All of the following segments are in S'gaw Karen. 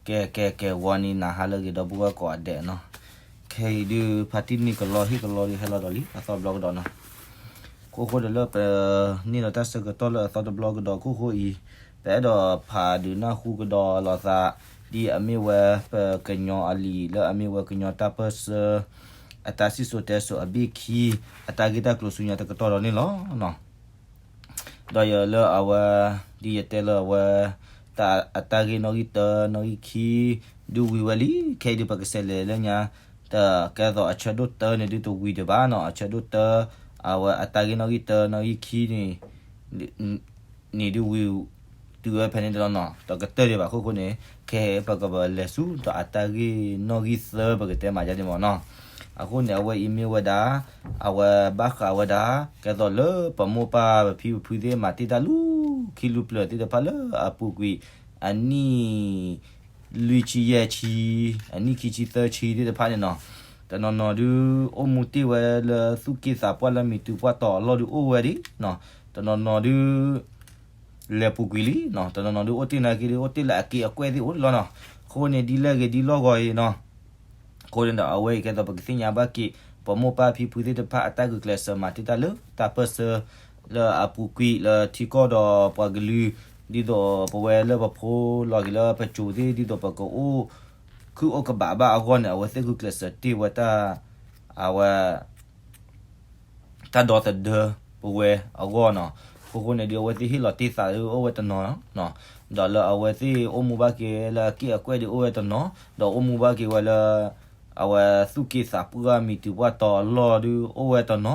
ကဲ ကဲ ကဲ ဂီၤနံၤနၤဟါလၢအဂ့ၤ ဒီပုၢ်ဝဲၢ်ကိးဂၤဒဲးနီၤ. ခဲအံၤဒုး ဖါတံၢ်နံၣ်ကလီဟ့ၣ်ကလီဒုး ဟဲလီၤဒီးလံ အသီတဘျီကဒီးနီၤ. အဃိဃိဒီးလၢပ န့ၢ်ဒီးတၢ်ဆၢကတီၢ်လၢအသီတဘျီကဒီးအခိၣ်ဃိအံၤ, ပအဲၣ်ဒိးဖးဒုးနၢ်ဟူကဒီးလိာ်သး ဒ်အမ့ၢ်ဝဲပကညီအလံာ် လၢအမ့ၢ်ဝဲကညီတၢ်ပၢၢ်ဆၢ အတၢ်စံၣ်စိၤတဲစိၤအဘ့ၣ်ခံ အတၢ်ဂ့ၢ်တၢ်ကျိၤဆူညါတကတီၢ်ဒီးန့ၣ်လီၤ. ဒီးယလၢအဝဲ ဒ်ယတဲလၢအဝဲ တၢ်အတၢ်ဂ့ၢ်နီၣ်ဂံၢ်တၢ နီၣ်ဂံၢ်ခံ ဒုးဝံၤဝဲလံ. ခဲအံၤဒုး ပကစးလဲၤလၢညါ တကဲသိးအဆၢဒိၣ်တၢန့ၣ်ဒုးတဝံၤဒံးဘၣ်နီၤ. အဆၢဒိၣ်တၢ အဝဲအတၢ်ဂ့ၢ်နီၣ်ဂံၢ်တၢ နီၣ်ဂံၢ်ခံန့ၣ် န့ၣ်ဒုးဝံၤ တုၤဝဲဖဲန့ၣ်တလီၤနီၤ တကတၢၢ်ဒံးဘၣ်အခိၣ်ဃိန့ၣ် ခဲအံၤပကဘၣ်လဲၤဆူဒီးအတၢ်ဂ့ၢ်နီၣ်ဂံၢ်သၢ ပကတဲမၤယါဒံးမးနီၤ. အဃိန့ၣ် အဝဲအံၤမ့ၢ်ဝဲဒၣ် အဝဲဘၣ်ဃးဝဲဒၣ် ကဲသိးလၢပမိၢ်ပၢ်ပဖံပဖုသ့ၣ်မၤတ့ၢ်တၢ်လၢခံလၢပျၢၤသ့ၣ်တဖၣ်လၢအပူၤကွံာ် အနံၣ် လွံၢ်ဆံယဲၢ်ဆံ အနံၣ်ခံဆံသၢဆံသ့ၣ်တဖၣ်န့ၣ်နီၤ, တနီၤနီၤဒုး အိၣ်မူတ့ၢ်ဝဲလၢသူၣ်က့သးပှၢ်လၢမံၤတုၤပှၢ်တီၤအလီၢ်ဒုးအိၣ်ဝဲဒၣ်နီၤ, တနီၤနီၤဒုး လဲၤပူၤကွံာ်လံနီၤ, တနီၤနီၤဒုးအိၣ်တ့ၢ်နာ်က့ဒုး အိၣ်တ့ၢ်လၢအက့အကွဲၢ်သ့ၣ်အိၣ်လီၤနီၤ, အဃိန့ၣ်ဒ်လဲၣ်ဂ့ၤဒ်လီၢ်ဂီၤအံၤနီၤ အဃိန့ၣ်ဒီး အဝဲအံၤကဲသိးပကသ့ၣ်ညါဘၣ်က့ၤ ပမိၢ်ပၢ်ဖံဖုသ့ၣ်တဖၣ်အတၢ်ဂုာ်ကျဲးစၢးမၤတ့ၢ်တၢ်လၢတၢ်ပၢၢ်ဆၢ လၢအပူၤကွံာ်လၢထံကီၢ်ဒီးပှၤကလုာ်, ဒ်သိးပဝဲလၢပဖိလီၤက့ၤလၢပစိၤသ့ၣ် ဒ်သိးပကအိၣ်ခုၣ်အိၣ်ကဘးဘၣ်အဂီၢ်န့ၣ် အဝဲသ့ၣ်ဂုာ်ကျဲးစၢးတ့ၢ်ဝဲတၢ် အဝဲ တၢ်ဒီသဒၢပဝဲအဂီၢ်နီၤ, အဃိဃိန့ၣ်ဒုး အဝဲသ့ၣ်ဟ့ၣ်လီၤတ့ၢ်သးဒုးအိၣ်ဝဲတနီၤ, ဒီးလၢအဝဲသ့ၣ်အိၣ်မူဘၣ်က့ၤလၢအက့ၢ်အကွဲၢ်ဒုးအိၣ်ဝဲတနီၤ, ဒီးအိၣ်မူဘၣ်က့ၤဝဲလၢ အဝဲသူၣ်က့သးပှၢ်မံၤတုၤပှၢ်တီၤအလီၢ်ဒုးအိၣ်ဝဲတနီၤ,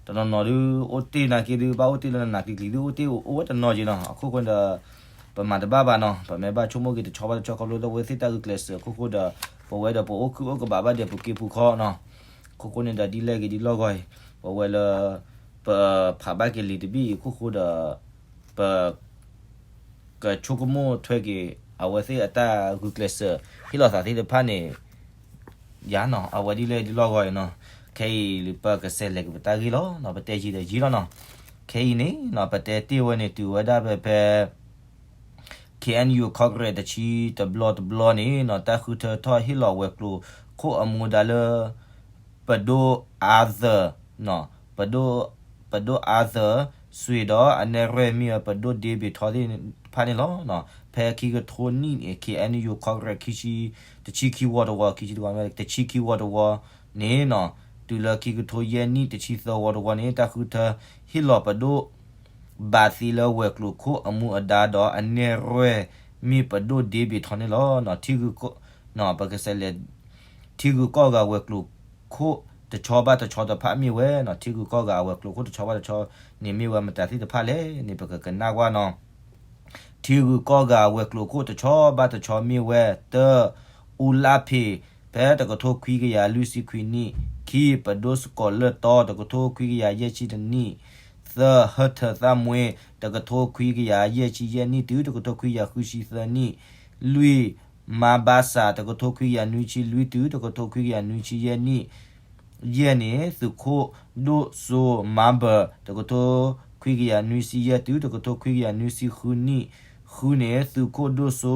တနီၤနီၤဒုးအိၣ်တ့ၢ်နာ်က့ဒုး ဘၣ်အိၣ်တ့ၢ်လၢနးနးကျံၤကျံၤဒုးအိၣ်တ့ၢ်အိၣ်ဝဲတနီၤက့ၤနီၤ, အဃိဃိန့ၣ်ဒီး ပမၤတဘၣ်ဘၣ်နီၤ, ပမ့ၢ်ဘၣ်ဆိကမိၣ်က့ၤတဆီဘၣ်တဆီခီဖျိလၢအဝဲသ့ၣ်တၢ်ဂုာ်ကျဲးစၢးအခိၣ်ဃိဒီး ပဝဲဒီးပအိၣ်ခုၣ်အိၣ်ကဘးဘၣ်ဒီးပူၤက့ၤပူၤခီနီၤ, အခိၣ်ဃိန့ၣ်ဒီးဒ်လဲၣ်ဂ့ၤဒ်လီၢ်ဂီၤအံၤ, ပဝဲလၢ ပဖးဘၣ်က့ၤလံာ်တဘ့ၣ်အံၤအခိၣ်ဃိဒီး ပ ကဆိကမိၣ်ထွဲက့ၤ အဝဲသ့ၣ်အတၢ်ဂုာ်ကျဲးစၢး ဟ့ၣ်လီၤသးသ့ၣ်တဖၣ်န့ၣ် ယၤနီၤ, အဝဲဒ်လဲၣ်ဒ်လီၢ်ဂီၤအံၤနီၤ, ခဲအံၤပကစးလဲၤက့ၤပတၢ်ဂ့ၢ်လီၤနီၤ, ပတဲယံာ်ဒီးယံာ်လီၤနီၤ, ခဲအံၤန့ၣ်နီၤ ပတဲတ့ၢ်ဝဲန့ၣ်တုၤဝဲဒၣ်ဖဲဖဲ K N U Congress တဆံတဘျီတဘျီန့ၣ်နီၤ တၢ်ဃုထၢထီၣ်ဟ့ၣ်လီၤဝဲၤကျိၤခိၣ်အမူဒါလၢ ပဒိၣ်အါသၢ ပဒိၣ် ပဒိၣ်အါသၢ စွ့ၤဒီးအနဲၣ်ရွဲၣ်မ့ၢ်ဝဲပဒိၣ်ဒ့ဘ့ၣ်ထီသ့ၣ်တဖၣ်န့ၣ်လီၤ. ဖဲခံကထိနံၣ်န့ၣ် K N U Congress ခံဆံ တဆံခံဝီတဝီ ခံဆံတဝီ တဆံခံဝီတဝီန့ၣ်နီၤ တုၤလၢခံကထိယဲၢ်နံၣ် တဆံသၢဝီတဝီန့ၣ် တၢ်ဃုထၢဟ့ၣ်လီၤပဒိၣ် ဘၣ်သ့လၢဝဲၤကျိၤခိၣ်အမူအဒါဒီးအနဲၣ်ရွဲၣ်မ့ၢ်ပဒိၣ်ဒ့ဘ့ၣ်ထီန့ၣ်လီၤ. ထံဂုၤကီၢ်ဂၤဝဲၤကျိၤခိၣ်တဆီဘၣ်တဆီတဖၣ်မ့ၢ်ဝဲနီၤ, ထံဂုၤကီၢ်ဂၤအဝဲၤကျိၤခိၣ်တဆီဘၣ်တဆီန့ၣ်မ့ၢ်ဝဲမတၤသ့ၣ်တဖၣ်လဲၣ်န့ၣ် ပကကနၣ်ကွၢ်နီၤ. ထံဂုၤကီၢ်ဂၤအဝဲၤကျိၤခိၣ်တဆီဘၣ်တဆီမ့ၢ်ဝဲ တၢ အူလါဖ့း ဖဲတကထိခွံကယၤလွံၢ်ဆံခွံနံၣ်, ခံ ပဒိၣ်စကီးလၢၢ်တီ တကထိခွံကယၤယဲၢ်ဆံတနံၣ်, သၢ ဟၢထၢၣ်သၣ်မှ့ တကထိခွံကယၤယဲၢ်ဆံယဲၢ်နံၣ်တုၤတကထိခွံကယၤဃုဆံသၢနံၣ်, လွံၢ် မါဘါစၢ် တကထိခွံကယၤနွံဆံလွံၢ်တုၤတကထိခွံကယၤနွံဆံယဲၢ်နံၣ်, ယဲၢ်န့ၣ် သုးခိၣ်ဒိၣ်စိမါဘၢၣ် တကထိခွံကယၤနွံဆံယဲၢ်တုၤတကထိခွံကယၤနွံဆံဃုနံၣ်, ဃုန့ၣ် သုးခိၣ်ဒိၣ်စိ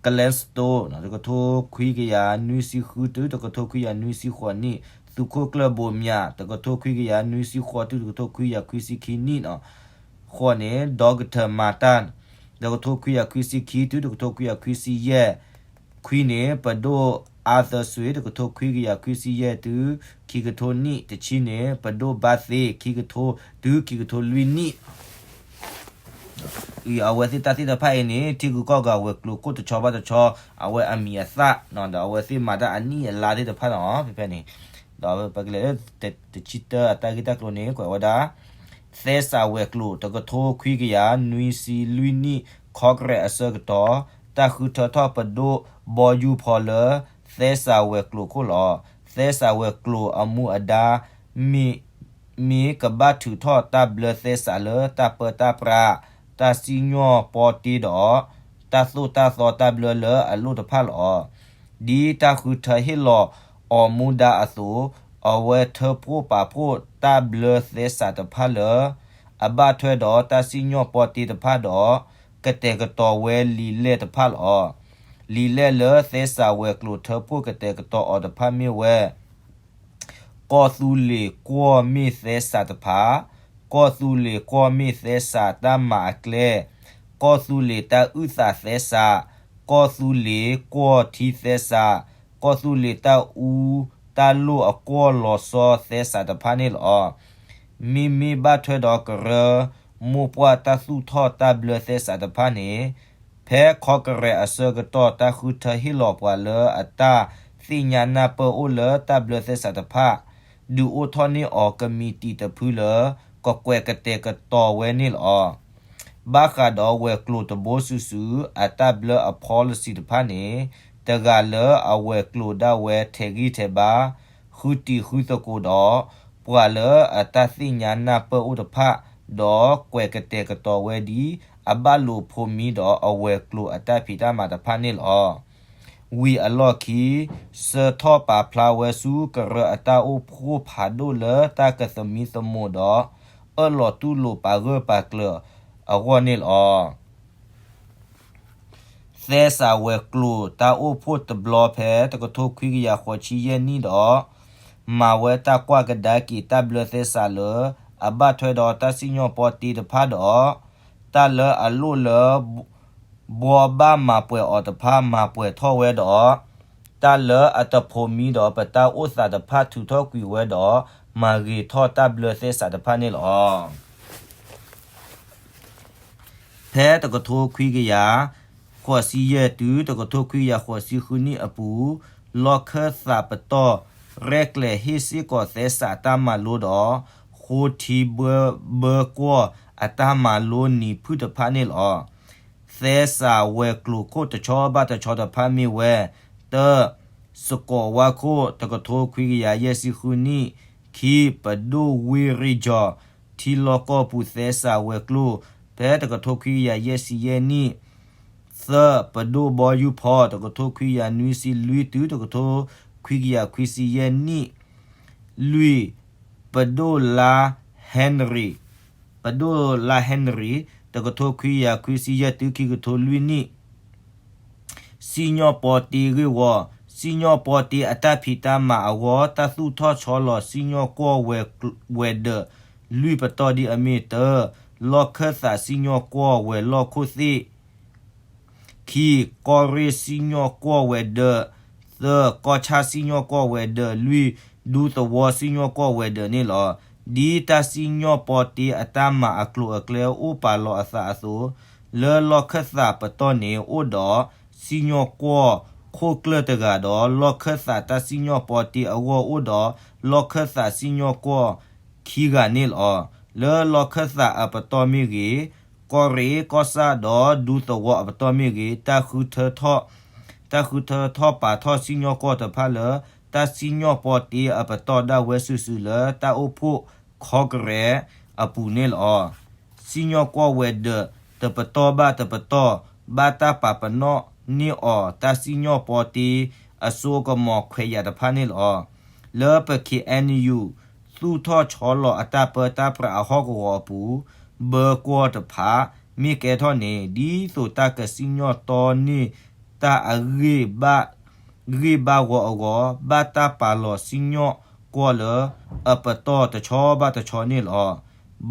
ကလဲစတိ တကထိခွံကယၤနွံဆံဃုတုၤတကထိခွံကယၤနွံဆံဃိးနံၣ်, သုးခိၣ်ကျၢၢ်ဘိၣ်မၠး တကထိခွံကယၤနွံဆံဃိးတုၤတကထိခွံကယၤခွံဆံခံနံၣ်နီၤ. ဃိးန့ၣ် ဒီကထၢၣ်မၤတၢ် တကထိခွံကယၤခွံဆံခံတုၤတကထိခွံကယၤခွံဆံယဲၢ်, ခွံန့ၣ် ပဒိၣ်အါသၢစွ့ တကထိခွံကယၤခွံဆံယဲၢ်တုၤ ခံကထိနံၣ်, တဆံန့ၣ် ပဒိၣ်ဘါသ့ ခံကထိ တုၤခံကထိလွံၢ်နံၣ် အဝဲသ့ၣ်တၢ်သ့ၣ်တဖၣ်အံၤန့ၣ် ထံဂုၤကီၢ်ဂၤဝဲၤကျိၤခိၣ်တဆီဘၣ်တဆီ အဝဲအမံၤအသၣ် ဒီးအဝဲသ့ၣ်မၤတၢ်အနံၣ်အလါသ့ၣ်တဖၣ်နီၤ ဖဲဖဲန့ၣ်, ဒီးပကလဲၤလၢ တဆံတၢအတၢ်ဂ့ၢ်တၢ်ကျိၤန့ၣ် ကွဲးဝဲဒၣ် သဲစးဝဲၤကျိၤ တကထိခွံကယၤနွံဆံလွံၢ်နံၣ် ခီကရဲးအဆၢကတီၢ် တၢ်ဃုထၢထီၣ်ပဒိၣ်ဘီယူၢ်ဖီလၢ သဲစးဝဲၤကျိၤခိၣ်လီၤ. သဲစးဝဲၤကျိၤအမူအဒါ မ့ၢ် မ့ၢ်ကဘၣ်ထုးထီၣ်တၢ်ဘျၢသဲစးလၢတၢ်ပၢတၢ်ပြး, တၢ်စံၣ်ညီၣ်ပီတ့ဒီး တၢ်သိၣ်တၢ်သီတၢ်ဘျၢလၢအလိၣ်တဖၣ်လီၤ. ဒ်တၢ်ဃုထၢဟ့ၣ်လီၤအီၤမူဒါအသိး, အဝဲထၢဖှိၣ်ပာ်ဖှိၣ်တၢ်ဘျၢသဲစးတဖၣ်လၢ အဘၣ်ထွဲဒီးတၢ်စံၣ်ညီၣ်ပီတ့တဖၣ်ဒီး ကတဲာ်ကတီၤဝဲလံာ်လဲၢ်တဖၣ်လီၤ. လံာ်လဲၢ်လၢသဲစးဝဲၤကျိၤထၢဖှိၣ်ကတဲာ်ကတီၤအီၤတဖၣ်မ့ၢ်ဝဲ ကီၢ်သူလ့ၤကွီၢ်မ့ၢ်သဲစးတဖၣ်, ကီၢ်သူလ့ၤကွီၢ်မ့ၢ်သဲစးတၢ်မၤအကျဲ, ကီၢ်သူလ့ၤတၢ်အုၣ်သးသဲစး, ကီၢ်သူလ့ၤကွီၢ်ထံသဲစး, ကီၢ်သူလ့ၤတၢ်အူတၢ်လိၣ်အကွီၢ်လီၤဆီသဲစးတဖၣ်န့ၣ်လီၤ. မ့မ့ၢ်ဘၣ်ထွဲဒီးကရၢ မိၢ်ပှၢ်တၢ်သူၣ်ထီၣ်တၢ်ဘျၢသဲစးတဖၣ်န့ၣ် ဖဲခီကရဲးအဆၢကတီၢ် တၢ်ဃုထၢဟ့ၣ်လီၤပှၤလၢအတၢ်သ့ၣ်ညါနၢ်ပၢၢ်အိၣ်လၢတၢ်ဘျၢသဲစးတဖၣ် ဒုးအိၣ်ထီၣ်န့ၢ်အီၤကမံးတံာ်တဖုလၢ ကကွဲးကတဲာ်ကတီၤဝဲန့ၣ်လီၤ. ဘၣ်ဃးဒီးဝဲၤကျိၤတဘိစုာ်စုာ် အတၢ်ဘျၢအ policy တဖၣ်န့ၣ် တဂၤလၢအဝဲၤကျိၤဒၣ်ဝဲထဲးဂံၢ်ထဲးဘါ ဃုတံၤဃုသကိးဒီး ပှၤလၢအတၢ်သ့ၣ်ညါနၢ်ပၢၢ်အိၣ်တဖၣ် ဒီးကွဲးကတဲာ်ကတီၤဝဲဒ် အဘၣ်လိာ်ဖိးမံဒီးအဝဲၤကျိၤအတၢ်ဖံးတၢ်မၤတဖၣ်န့ၣ်လီၤ. ဝံၤအလီၢ်ခံ ဆှၢထီၣ်ပာ်ဖျါဝဲဆူကရၢအတၢ်အိၣ်ဖှိၣ်ဖးဒိၣ်လၢတၢ်ကသမံသမိးဒီး အၢၣ်လီၤတူၢ်လိာ်ပာ်ဂၢၢ်ပာ်ကျၢၤအဂီၢ်န့ၣ်လီၤ. သဲစးဝဲၤကျိၤတၢ်အိၣ်ဖှိၣ်တဘျီဖဲတကထိခွံကယၤဃိးဆံယဲၢ်နံၣ်ဒီး မၤဝဲတၢ်ကွၢ်ကဒါက့ၤတၢ်ဘျၢသဲစးလၢ အဘၣ်ထွဲဒီးတၢ်စံၣ်ညီၣ်ပီတ့တဖၣ်ဒီး တၢ်လၢအလိၣ်လၢ ဘှီဘၣ်မၤပှဲၤအီၤတဖၣ် မၤပှဲၤထီၣ်ဝဲဒီး တၢ်လၢအတဖိးမံဒီးပတၢ်အိၣ်သးတဖၣ်ထုးထီၣ်ကွံာ်ဝဲဒီး မၤဂ့ၤထီၣ်တၢ်ဘျၢသဲစးတဖၣ်န့ၣ်လီၤ. ဖဲတကထိခွံကယၤဃိးဆံယဲၢ်တုၤတကထိခွံကယၤဃိးဆံဃုနံၣ်အပူၤ လီၢ်ခၢၣ်သးပတီၢ် ရဲၣ်ကျဲၤဟ့ၣ်စ့ၢ်ကီးသဲစးအတၢ်မၤလိဒီး ဃိထံဘၢကွီၢ်အတၢ်မၤလိနံၤဖုၣ်တဖၣ်န့ၣ်လီၤ. သဲစးဝဲၤကျိၤခိၣ်တဆီဘၣ်တဆီတဖၣ်မ့ၢ်ဝဲ တၢ စကီးဝါခိၣ် တကထိခွံကယၤယဲၢ်ဆံဃုနံၣ်, ခံ ပဒိၣ်ဝ့ရ့ၣ်ကၠီၣ် ထံလီၢ်ကီၢ်ပူၤသဲစးဝဲၤကျိၤ ဖဲတကထိခွံကယၤယဲၢ်ဆံယဲၢ်နံၣ်, သၢ ပဒိၣ်ဘီယူဖီ တကထိခွံကယၤနွံဆံလွံၢ်တုၤတကထိခွံကယၤခွံဆံယဲၢ်နံၣ်, လွံၢ် ပဒိၣ်လါ Henry ပဒိၣ်လါ Henry တကထိခွံကယၤခွံဆံယဲၢ်တုၤခံကထိလွံၢ်နံၣ် စံၣ်ညီၣ်ပီတ့ဂ့ၢ်ဝီ, စံၣ်ညီၣ်ပီတ့အတၢ်ဖံးတၢ်မၤအဂီၢ် တၢ်သူၣ်ထီၣ်ဆီလီၤစံၣ်ညီၣ်ကွီၢ်ဝဲၤဒၢးလွံၢ်ပတီၢ်ဒ်အမ့ၢ် တၢ လီၢ်ခၢၣ်သးစံၣ်ညီၣ်ကွီၢ်ဝဲၤလီၢ်ခိၣ်သ့ၣ် ခံ ကီၢ်ရ့ၣ်စံၣ်ညီၣ်ကွီၢ်ဝဲၤဒၢး, သၢ ကီၢ်ဆၣ်စံၣ်ညီၣ်ကွီၢ်ဝဲၤဒၢး, လွံၢ် ဒူသဝီစံၣ်ညီၣ်ကွီၢ်ဝဲၤဒၢးန့ၣ်လီၤ. ဒ်တၢ်စံၣ်ညီၣ်ပီတ့အတၢ်မၤအကျိၤအကျဲအိၣ်ပာ်လီၤအသးအသိး, လၢလီၢ်ခၢၣ်သးပတီၢ်န့ၣ် အိၣ်ဒီးစံၣ်ညီၣ်ကွီၢ်ခိၣ်ကျၢၢ်တဂၤဒီး လီၢ်ခၢၣ်သးတၢ်စံၣ်ညီၣ်ပီတ့အဂီၢ်အိၣ်ဒီး လီၢ်ခၢၣ်သးစံၣ်ညီၣ်ကွီၢ်ခံဂၤန့ၣ်လီၤ. လၢလီၢ်ခၢၣ်သးအပတီၢ်မ့ၢ်ဂ့ၤ, ကီၢ်ရ့ၣ်, ကီၢ်ဆၣ်ဒီးဒူသဝီအပတီၢ်မ့ၢ်ဂ့ၤ, တၢ်ဃုထၢထီၣ်, တၢ်ဃုထၢထီၣ်ပာ်ထီၣ်စံၣ်ညီၣ်ကွီၢ်တဖၣ်လၢ တၢ်စံၣ်ညီၣ်ပီတ့အပတီၢ်ဒၣ်ဝဲစုာ်စုာ်လၢတၢ်အိၣ်ဖှိၣ်ခီကရဲးအပူၤန့ၣ်လီၤ. စံၣ်ညီၣ်ကွီၢ်ဝဲၤဒၢးတပတီၢ်ဘၣ်တပတီၢ် ဘၣ်တၢ်ပာ်ပနီၣ်န့ၢ်အီၤ တၢ်စံၣ်ညီၣ်ပီတ့အစိကမီၤခွဲးယာ်တဖၣ်န့ၣ်လီၤ. လၢပ K N U သူၣ်ထီၣ်ဆီလီၤအတၢ်ပၢတၢ်ပြးအဟီၣ်ကဝီၤအပူၤ ဘၢကွီၢ်တဖၣ် မ့ၢ်ကဲထီၣ်န့ၣ် ဒ်သိးတၢ်ကစံၣ်ညီၣ်တီန့ၢ်တၢ်အဂ့ၢ်ဘၣ် ဂ့ၢ်ဘၣ်ဝီအဂီၢ် ဘၣ်တၢ်ပာ်လီၤစံၣ်ညီၣ်ကွီၢ်လၢအပတီၢ်တဆီဘၣ်တဆီန့ၣ်လီၤ.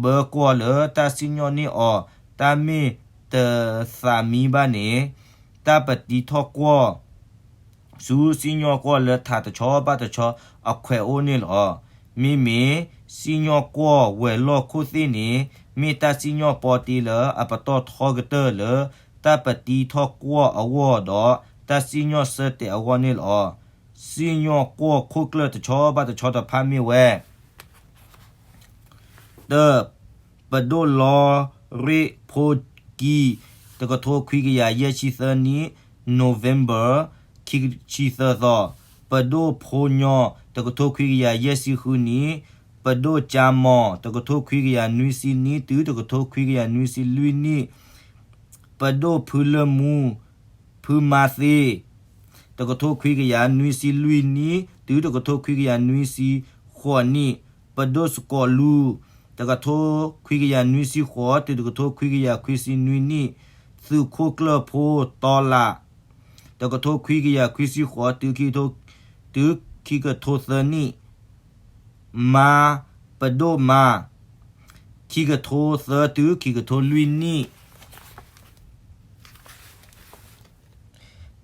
ဘၢကွီၢ်လၢတၢ်စံၣ်ညီၣ်န့ၢ်အီၤ တၢ်မ့ၢ်တသးမံဘၣ်န့ၣ် တၢ်ပတံထီၣ်ကွီၢ် ဆူစံၣ်ညီၣ်ကွီၢ်လၢထးတဆီဘၣ်တဆီအခွဲးအိၣ်န့ၣ်လီၤ. မ့မ့ၢ်စံၣ်ညီၣ်ကွီၢ်ဝဲၤလီၢ်ခိၣ်သ့ၣ်န့ၣ် မ့ၢ်တၢ်စံၣ်ညီၣ်ပီတ့လၢအပတီၢ်ထီကတၢၢ်လၢ တၢ်ပတံထီၣ်ကွီၢ်အဂီၢ်ဒီး တၢ်စံၣ်ညီၣ်ဆၢတဲာ်အဂီၢ်န့ၣ်လီၤ. စံၣ်ညီၣ်ကွီၢ်ခိၣ်ကျၢၢ်တဆီဘၣ်တဆီတဖၣ်မ့ၢ်ဝဲ တၢ ပဒိၣ်လီရ့ၣ်ဖိကံ တကထိခွံကယၤယဲၢ်ဆံသၢနံၣ် November ခံဆံသၢသီ, ပဒိၣ်ဖိညီ တကထိခွံကယၤယဲၢ်ဆံဃုနံၣ်, ပဒိၣ်ကၠါမီၤ တကထိခွံကယၤနွံဆံနံၣ် တုၤတကထိခွံကယၤနွံဆံလွံၢ်နံၣ်, ပဒိၣ်ဖုလၢၢ်မူ ဖုမါသ့ တကထိခွံကယၤနွံဆံလွံၢ်နံၣ် တုၤတကထိခွံကယၤနွံဆံဃိးနံၣ်, ပဒိၣ်စကီးလူ တကထိခွံကယၤနွံဆံဃိး တုၤတကထိခွံကယၤခွံဆံနွံနံၣ်, သုးခိၣ်ကျၢၢ်ဖိတီလး တကထိခွံကယၤခွံဆံဃိး တုၤခံကထိ တုၤခံကထိသၢနံၣ်, မါ, ပဒိၣ်မါ, ခံကထိသၢ တုၤခံကထိလွံၢ်နံၣ်,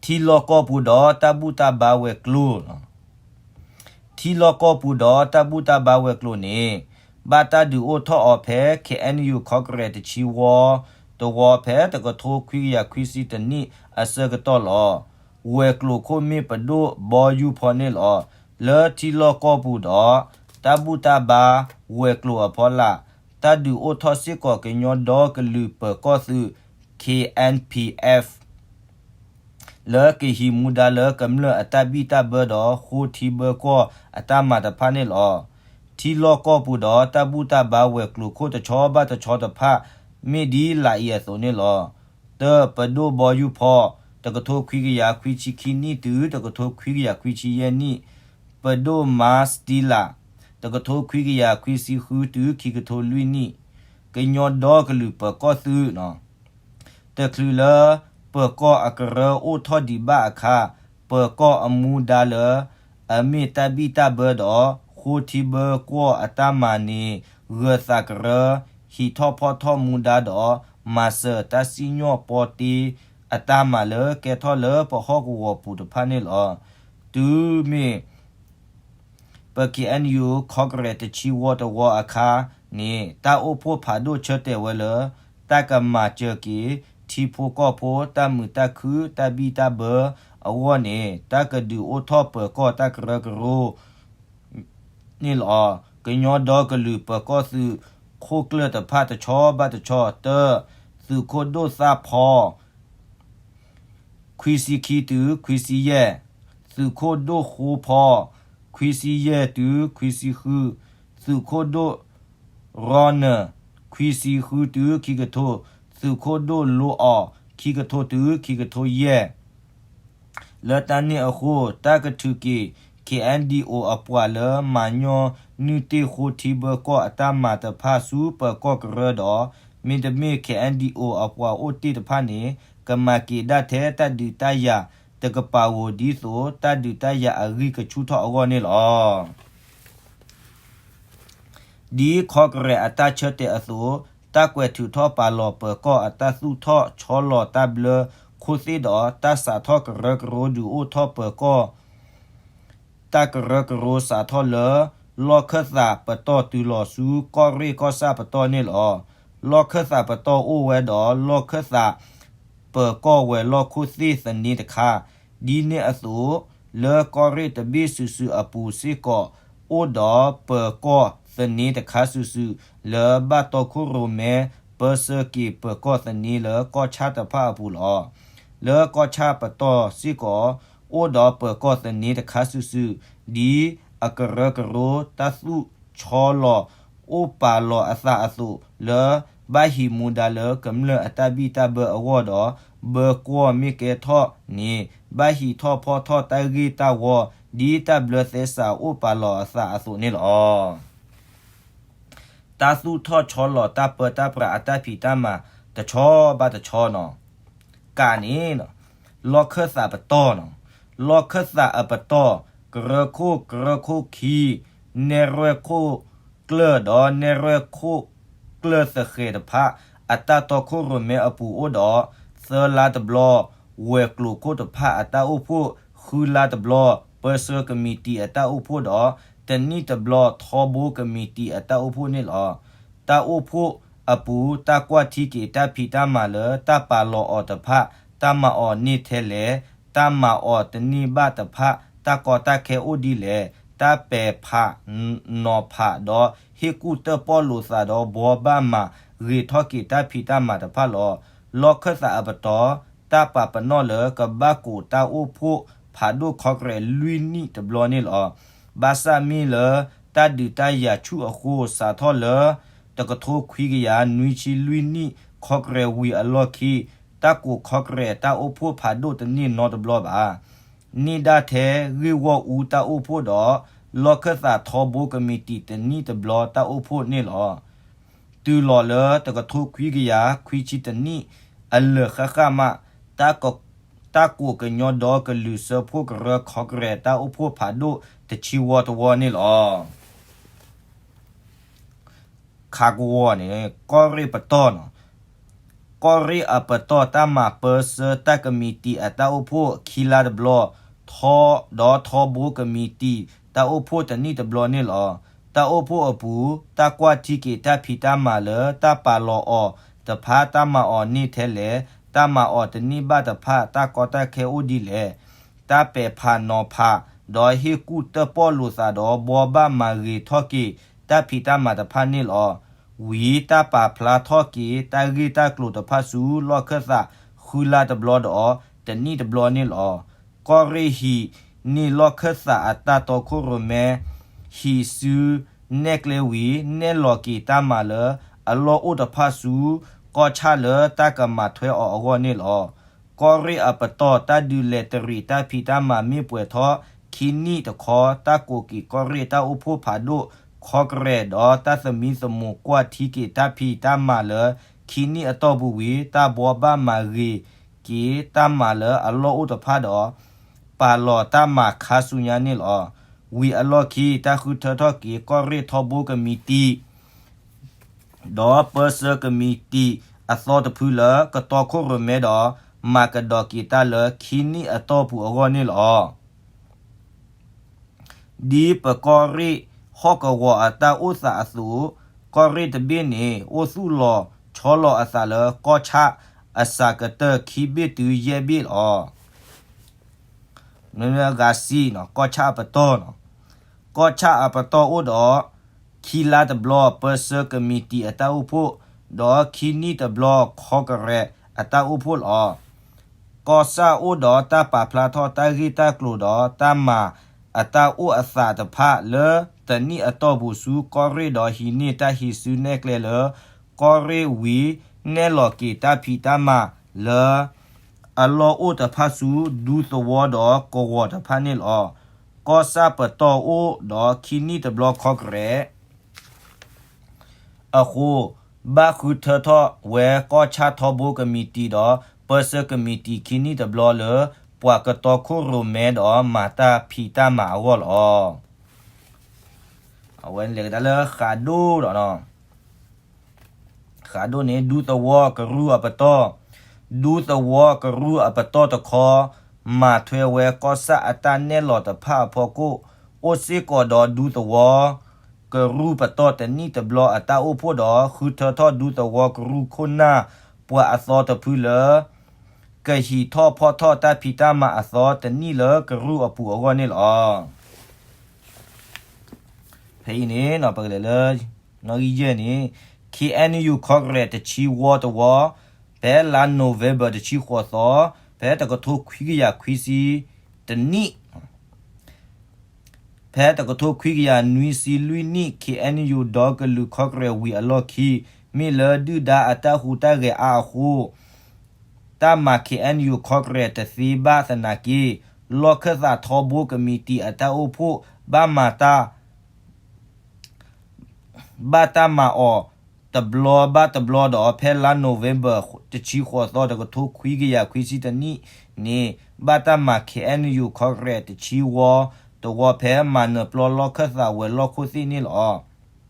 ထံလီၢ်ကီၢ်ပူၤဒီးတၢ်ဘူၣ်တၢ်ဘါဝဲၤကျိၤ ထံလီၢ်ကီၢ်ပူၤဒီးတၢ်ဘူၣ်တၢ်ဘါဝဲၤကျိၤန့ၣ် ဘၣ်တၢ်ဒုးအိၣ်ထီၣ်အီၤဖဲ ခ့ၣ်အဲၣ်ယူၣ် ခီကရဲးတဆံဝီတဝီ ဖဲတကထိခွံကယၤခွံဆံတနံၣ်အဆၢကတီၢ်လီၤ. ဝဲၤကျိၤခိၣ်မ့ၢ်ပဒိၣ်ဘီယူၢ်ဖီန့ၣ်လီၤ. လၢထံလီၢ်ကီၢ်ပူၤဒီး တၢ်ဘူၣ်တၢ်ဘါဝဲၤကျိၤအဖီလာ် တၢ်ဒုးအိၣ်ထီၣ်စ့ၢ်ကီးကညီဒီကလုာ်ပၢၤကီၢ်သုး K N P F လၢကဟံးမူဒါလၢကမျၢၢ်အတၢ်ဘံၣ်တၢ်ဘၢဒီးဃိထံဘၢကီၢ်အတၢ်မၤတဖၣ်န့ၣ်လီၤ. ထံလီၢ်ကီၢ်ပူၤဒီးတၢ်ဘူၣ်တၢ်ဘါဝဲၤကျိၤခိၣ်တဆီဘၣ်တဆီတဖၣ် မ့ၢ်ဒ်လာ်အံၤအသိးန့ၣ်လီၤ. တၢ ပဒိၣ်ဘီယူၢ်ဖီ, တကထိခွံကယၤခွံဆံခံနံၣ်တုၤတကထိခွံကယၤခွံဆံယဲၢ်နံၣ်, ပဒိၣ်မါစတံလး, တကထိခွံကယၤခွံဆံဃုတုၤခံကထိလွံၢ်နံၣ်, ကညီဒီကလုာ်ပၢၤကီၢ်သုး တချုးလၢပၢၤကီၢ်အကရၢအိၣ်ထီၣ်ဒံးဘၣ်အခါ, ပၢၤကီၢ်အမူဒါလၢ အမ့ၢ်တၢ်ဘံၣ်တၢ်ဘၢဒီး ဃိထံဘၢကီၢ်အတၢ်မၤန့ၣ် ဂၢၤသးကရၢ ဟံးထီၣ်ဖီၣ်ထီၣ်မူဒါဒီး မၤစၢၤတၢ်စံၣ်ညီၣ်ပီတ့အတၢ်မၤလၢကဲထီၣ်လၢပဟီၣ်ကဝီၤပူၤတဖၣ်န့ၣ်လီၤ. တုၤမ့ၢ် ပ K N U ခီကရဲးတဆံဝီတဝီအခါန့ၣ် တၢ်အိၣ်ဖှိၣ်ဖးဒိၣ်ဆၢတဲာ်ဝဲလၢ တၢ်ကမၤစၢၤက့ၤ ထံဖိကီၢ်ဖိတၢ်မုာ်တၢ်ခုၣ်တၢ်ဘံၣ်တၢ်ဘၢအဂီၢ်န့ၣ် တၢ်ကဒုးအိၣ်ထီၣ်ပၢၤကီၢ်တၢ်ကရၢကရိ န့ၣ်လီၤ. ကညီဒီကလုာ်ပၢၤကီၢ်သုး ခိၣ်ကျၢၢ်တဖၣ်တဆီဘၣ်တဆီ တၢ သုးခိၣ်ဒိၣ်သၣ်ဖီ ခွံဆံခံတုၤခွံဆံယဲၢ်, သုးခိၣ်ဒိၣ်ဃိဖီ ခွံဆံယဲၢ်တုၤခွံဆံဃု, သုးခိၣ်ဒိၣ်ရီနၢၤ ခွံဆံဃုတုၤခံကထိ, သုးခိၣ်ဒိၣ်လိအီၣ် ခံကထိတုၤခံကထိယဲၢ် လၢတၢ်န့ၣ်အဃိ တၢ်ကထုးက့ၤ K N D O အပှၤလၢမၤညီနုၢ်တ့ၢ်ဃိထံဘၢကီၢ်အတၢ်မၤတဖၣ်ဆူပၢၤကီၢ်ကရၢဒီး မ့တမ့ၢ် K N D O အပှၤအိၣ်တ့ၢ်တဖၣ်န့ၣ် ကမၤက့ၤဒၣ်ထဲတၢ်ဒုးတၢ်ယၤတကပၤဧိၤ ဒ်သိးတၢ်ဒုးတၢ်ယၤအဂံၢ်ကဆူၣ်ထီၣ်အဂီၢ်န့ၣ်လီၤ. ဒ်ခီကရဲးအတၢ်ဆၢတဲာ်အသိး, တၢ်ကွဲးထုးထီၣ်ပာ်လီၤပၢၤကီၢ်အတၢ်သူၣ်ထီၣ်ဆီလီၤတၢ်ဘျၢခိၣ်သ့ၣ်ဒီး တၢ်စးထီၣ်ကရၢကရိဒုးအိၣ်ထီၣ်ပၢၤကီၢ် တၢ်ကရၢကရိစးထီၣ်လၢ လီၢ်ခၢၣ်သးပတီၢ်တုၤလီၤဆူကီၢ်ရ့ၣ်ကီၢ်ဆၣ်ပတီၢ်န့ၣ်လီၤ. လီၢ်ခၢၣ်သးပတီၢ်အိၣ်ဝဲဒီး လီၢ်ခၢၣ်သးပၢၤကီၢ်ဝဲၤလီၢ်ခိၣ်သ့ၣ်သန့တခါ, ဒ်န့ၣ်အသိး လၢကီၢ်ရ့ၣ်တဘ့ၣ်စုာ်စုာ်အပူၤစ့ၢ်ကီး အိၣ်ဒီးပၢၤကီၢ်သန့တခါစုာ်စုာ် လၢဘၣ်တီခိၣ်ရိၣ်မဲ ပၢဆှၢက့ၤပၢၤကီၢ်သန့လၢကီၢ်ဆၣ်တဖၣ်အပူၤလီၤ. လၢကီၢ်ဆၣ်ပတီၢ်စ့ၢ်ကီး အိၣ်ဒီးပၢၤကီၢ်သန့တခါစုာ်စုာ် ဒ်အကရၢကရိတၢ်သူၣ်ဆီလီၤ အိၣ်ပာ်လီၤအသးအသိး လၢဘၣ်ဟံးမူဒါလၢကမျၢၢ်အတၢ်ဘံၣ်တၢ်ဘၢအဂီၢ်ဒီး ဘၢကွီၢ်မ့ၢ်ကဲထီၣ်န့ၣ် ဘၣ်ဟံးထီၣ်ဖီၣ်ထီၣ်တၢ်ဂ့ၢ်တၢ်ဝီ ဒ်တၢ်ဘျၢသဲစးအိၣ်ပာ်လီၤအသးအသိးန့ၣ်လီၤ. တၢ်သူၣ်ထီၣ်ဆီလီၤတၢ်ပၢတၢ်ပြးအတၢ်ဖံးတၢ်မၤတဆီဘၣ်တဆီနီၤ. ကးန့ၣ် လီၢ်ခၢၣ်သးပတီၢ်နီၤ, လီၢ်ခၢၣ်သးအပတီၢ်, ကရၢခိၣ်, ကရၢခိၣ်ခံ, နဲၣ်ရွဲၣ်ခိၣ်ကျၢၢ်ဒီးနဲၣ်ရွဲၣ်ခိၣ်ကျၢၢ်သဃဲၤတဖၣ် အတၢ်တီခိၣ်ရိၣ်မဲအပူၤအိၣ်ဒီး သၢလါတဘျီ, ဝဲၤကျိၤခိၣ်တဖၣ်အတၢ်အိၣ်ဖှိၣ်, ဃုလါတဘျီ, ပၢဆှၢကမံးတံာ်အတၢ်အိၣ်ဖှိၣ်ဒီး တနံၣ်တဘျီ ထီဘိကမံးတံာ်အတၢ်အိၣ်ဖှိၣ်န့ၣ်လီၤ. တၢ်အိၣ်ဖှိၣ်အပူၤ တၢ်ကွၢ်ထံက့ၤတၢ်ဖံးတၢ်မၤလၢတၢ်ပာ်လီၤအီၤတဖၣ်, တၢ်မၤအီၤန့ၢ်ထဲလဲၣ်, တၢ်မၤအီၤတန့ၢ်ဘၣ်တဖၣ်, တၢ်ကီတၢ်ခဲအိၣ်ဒ်လဲၣ်, တၢ်ပဲာ်ဖးနီၤဖးဒီး ဟ့ၣ်ကူၣ်တၢၣ်ပီၣ်လိာ်သးဒီး ဘှီဘၣ်မၤဂ့ၤထီၣ်က့ၤတၢ်ဖံးတၢ်မၤတဖၣ်လီၤ. လီၢ်ခၢၣ်သးအပတီၢ် တၢ်ပာ်ပနီၣ်လၢကဘၣ်ကိးတၢ်အိၣ်ဖှိၣ်ဖးဒိၣ်ခီကရဲးလွံၢ်နံၣ်တဘျီန့ၣ်လီၤ. ဘၣ်ဆၣ်မ့ၢ်လၢတၢ်ဒုးတၢ်ယၤဆူၣ်အဃိ စးထီၣ်လၢ တကထိခွံကယၤနွံဆံလွံၢ်နံၣ် ခီကရဲးဝံၤအလီၢ်ခံ တၢ်ကိးခီကရဲးတၢ်အိၣ်ဖှိၣ်ဖးဒိၣ်တန့ၢ်နီတဘျီဘၣ်. န့ၢ်ဒၣ်ထဲဂ့ၢ်ဂီၢ်အူတၢ်အိၣ်ဖှိၣ်ဒီး လီၢ်ခၢၣ်သးထီဘိကမံးတံာ်တနံၣ်တဘျီတၢ်အိၣ်ဖှိၣ်န့ၣ်လီၤ. တုၤလီၤလၢတကထိခွံကယၤခွံဆံတနံၣ်အလၢာ်ဃၣ်ဃၣ်မး တၢ်က တၢ်ကိးကညီဒီကလုာ်စၢဖှိၣ်ကရၢ ခီကရဲး တၢ်အိၣ်ဖှိၣ်ဖးဒိၣ်တဆံဝီတဝီန့ၣ်လီၤ. ခးကဝီၤန့ၣ် ကီၢ်ရ့ၣ်ပတီၢ်န့ၣ် ကီၢ်ရ့ၣ်အပတီၢ် တၢ်မၤပၢဆှၢတၢ်ကမံးတံာ်အတၢ်အိၣ်ဖှိၣ်ခံလါတဘျီ, ထီ ဒီးထီဘိကမံးတံာ် တၢ်အိၣ်ဖှိၣ်တနံၣ်တဘျီန့ၣ်လီၤ. တၢ်အိၣ်ဖှိၣ်အပူၤ တၢ်ကွၢ်ထံက့ၤတၢ်ဖံးတၢ်မၤလၢတၢ်ပာ်လီၤအီၤတဖၣ် တၢ်မၤအီၤန့ၢ်ထဲလဲၣ်, တၢ်မၤအီၤတန့ၢ်ဘၣ်တဖၣ် တၢ်ကီတၢ်ခဲအိၣ်ဒ်လဲၣ်, တၢ်ပဲာ်ဖးနီၤဖး ဒီးဟ့ၣ်ကူၣ်တၢၣ်ပီၣ်လိာ်သးဒီး ဘှီဘၣ်မၤဂ့ၤထီၣ်က့ၤ တၢ်ဖံးတၢ်မၤတဖၣ်န့ၣ်လီၤ. ဝံၤတၢ်ပာ်ဖျါထီၣ်က့ၤ တၢ်ဂ့ၢ်တၢ်ကျိၤတဖၣ်ဆူ လီၢ်ခၢၣ်သး ဃုလါတဘျီဒီး တနံၣ်တဘျီန့ၣ်လီၤ. ကီၢ်ရ့ၣ်ဟံးန့ၢ်လီၢ်ခၢၣ်သးအတၢ်တီခိၣ်ရိၣ်မဲ ဟံးစုနဲၣ်ကျဲဝံၤ နဲၣ်လီၤက့ၤတၢ်မၤလၢအလီၢ်အိၣ်တဖၣ်ဆူ ကီၢ်ဆၣ်လၢတၢ်ကမၤထွဲအီၤအဂီၢ်န့ၣ်လီၤ. ကီၢ်ရ့ၣ်အပတီၢ် တၢ်ဒုးလဲၤတရံးတၢ်ဖံးတၢ်မၤမ့ၢ်ပှဲၤထီၣ်ခံနံၣ်တခီ တၢ်ကိးက့ၤကီၢ်ရ့ၣ်တၢ်အိၣ်ဖှိၣ်ဖးဒိၣ် ခီကရဲး ဒီးတၢ်သမံသမိးကွၢ်ထံက့ၤတၢ်ဖံးတၢ်မၤလၢ ခံနံၣ်အတီၢ်ပူၤဝံၤ တၢ်ဘှီဘၣ်မၤဂ့ၤက့ၤတၢ်မၤလၢအလီၢ်အိၣ်တဖၣ်ဒီး ပာ်လီၤတၢ်မၤခါဆူညါန့ၣ်လီၤ. ဝံၤအလီၢ်ခံ တၢ်ဃုထၢထီၣ်က့ၤ ကီၢ်ရ့ၣ်ထီဘိကမံးတံာ် ဒီးပၢဆှၢကမံးတံာ်အသီတဖုလၢ ကတီခိၣ်ရိၣ်မဲဒီး မၤကဒီးက့ၤတၢ်လၢခံနံၣ်အတီၢ်ပူၤအဂီၢ်န့ၣ်လီၤ. ဒ်ပကီၢ်ရ့ၣ်ဟီၣ်ကဝီၤအတၢ်အိၣ်သးအသိး, ကီၢ်ရ့ၣ်တဘ့ၣ်န့ၣ် အိၣ်သူၣ်လီၤဆီလီၤအသးလၢ ကီၢ်ဆၣ်အစှၤကတၢၢ်ခံဘ့ၣ်တုၤယဲၢ်ဘ့ၣ်လီၤ. မ့ၢ်ဂၤစံၣ်န့ၣ် ကီၢ်ဆၣ်အပတီၢ်န့ၣ်, ကီၢ်ဆၣ်အပတီၢ်အိၣ်ဒီး ခံလါတဘျီ ပၢဆှၢကမံးတံာ်အတၢ်အိၣ်ဖှိၣ်, ဒီးခံနံၣ်တဘျီ ခီကရဲးအတၢ်အိၣ်ဖှိၣ်လီၤ. ကီၢ်ဆၣ်အိၣ်ဒီးတၢ်ပာ်ဖျါထီၣ်တၢ်ဂ့ၢ်တၢ်ကျိၤဒီးတၢ်မၤအတၢ်အိၣ်အသးတဖၣ်လၢ တနံၣ်အတီၢ်ပူၤဆူကီၢ်ရ့ၣ်ဒီးဟံးန့ၢ်တၢ်ဟံးစုနဲၣ်ကျဲလၢ ကီၢ်ရ့ၣ်ဝံၤ နဲၣ်လီၤက့ၤတၢ်ဖံးတၢ်မၤလၢ အလီၢ်အိၣ်တဖၣ်ဆူ ဒူသဝီဒီးကဝီၤတဖၣ်န့ၣ်လီၤ. ကီၢ်ဆၣ်ပတီၢ်အိၣ်ဒီးခံနံၣ်တဘျီခီကရဲး အဃိ ဘၣ်ဃုထၢထီၣ်ဝဲကီၢ်ဆၣ်ထီဘိကမံးတံာ်ဒီး ပၢဆှၢကမံးတံာ်ခံနံၣ်တဘျီလၢ ပှၤကတီခိၣ်ရိၣ်မဲဒီးမၤတၢ်ဖံးတၢ်မၤအဂီၢ်လီၤ. အဝဲလဲၤကဒါလၢဃးဒိၣ်ဒီး ဃးဒိၣ်န့ၣ် ဒူသဝီကရူၢ်အပတီၢ်, ဒူသဝီကရူၢ်အပတီၢ်တခီ မၤထွဲဝဲကီၢ်ဆၣ်အတၢ်နဲၣ်လီၤတဖၣ်အဖီခိၣ်, အိၣ်စ့ၢ်ကီးဒီးဒူသဝီကရူၢ်ပတီၢ်တနံၣ်တဘျီအတၢ်အိၣ်ဖှိၣ်ဒီး ဃုထၢထီၣ်ဒူသဝီကရူၢ်ခိၣ်နၢ်ပှၤအသီတဖုလၢ ကဟံးထီၣ်ဖီၣ်ထီၣ်တၢ်ဖံးတၢ်မၤအသီတနံၣ်လၢကရူၢ်အပူၤအဂီၢ်န့ၣ်လီၤ. ဖဲအံၤန့ၣ် ပကလဲၤလၢ နီၣ်ဂံၢ်ယဲၢ်န့ၣ် ခ့ၣ်အဲၣ်ယူၣ် ခီကရဲး တဆံဝီတဝီ, ဖဲလါ November တဆံဃိးသီ, ဖဲတကထိခွံကယၤခွံဆံတနံၣ်, ဖဲတကထိခွံကယၤနွံဆံလွံၢ်နံၣ် ခ့ၣ်အဲၣ်ယူၣ် ဒီကလုာ် ခီကရဲး ဝံၤအလီၢ်ခံ မ့ၢ်လၢဒုၣ်ဒါအတၢ်ဟူးတၢ်ဂဲၤအါအဃိ တၢ်မၤ ခ့ၣ်အဲၣ်ယူၣ် ခီကရဲး တသ့ဘၣ်သနာ်က့ လီၢ်ခၢၣ်သးထီဘိကမံးတံာ်အတၢ်အိၣ်ဖှိၣ် ဘၣ်မၤတၢ် ဘၣ်တၢ်မၤအီၤ တဘျီဘၣ်တဘျီဒီး ဖဲလါ November တဆံဃိးသီ တကထိခွံကယၤခွံဆံတနံၣ်န့ၣ် ဘၣ်တၢ်မၤ ခ့ၣ်အဲၣ်ယူၣ် ခီကရဲး တဆံဝီတဝီ ဖဲမၤနၢၤပျီလီၢ်ခၢၣ်သးဝဲၤလီၢ်ခိၣ်သ့ၣ်န့ၣ်လီၤ.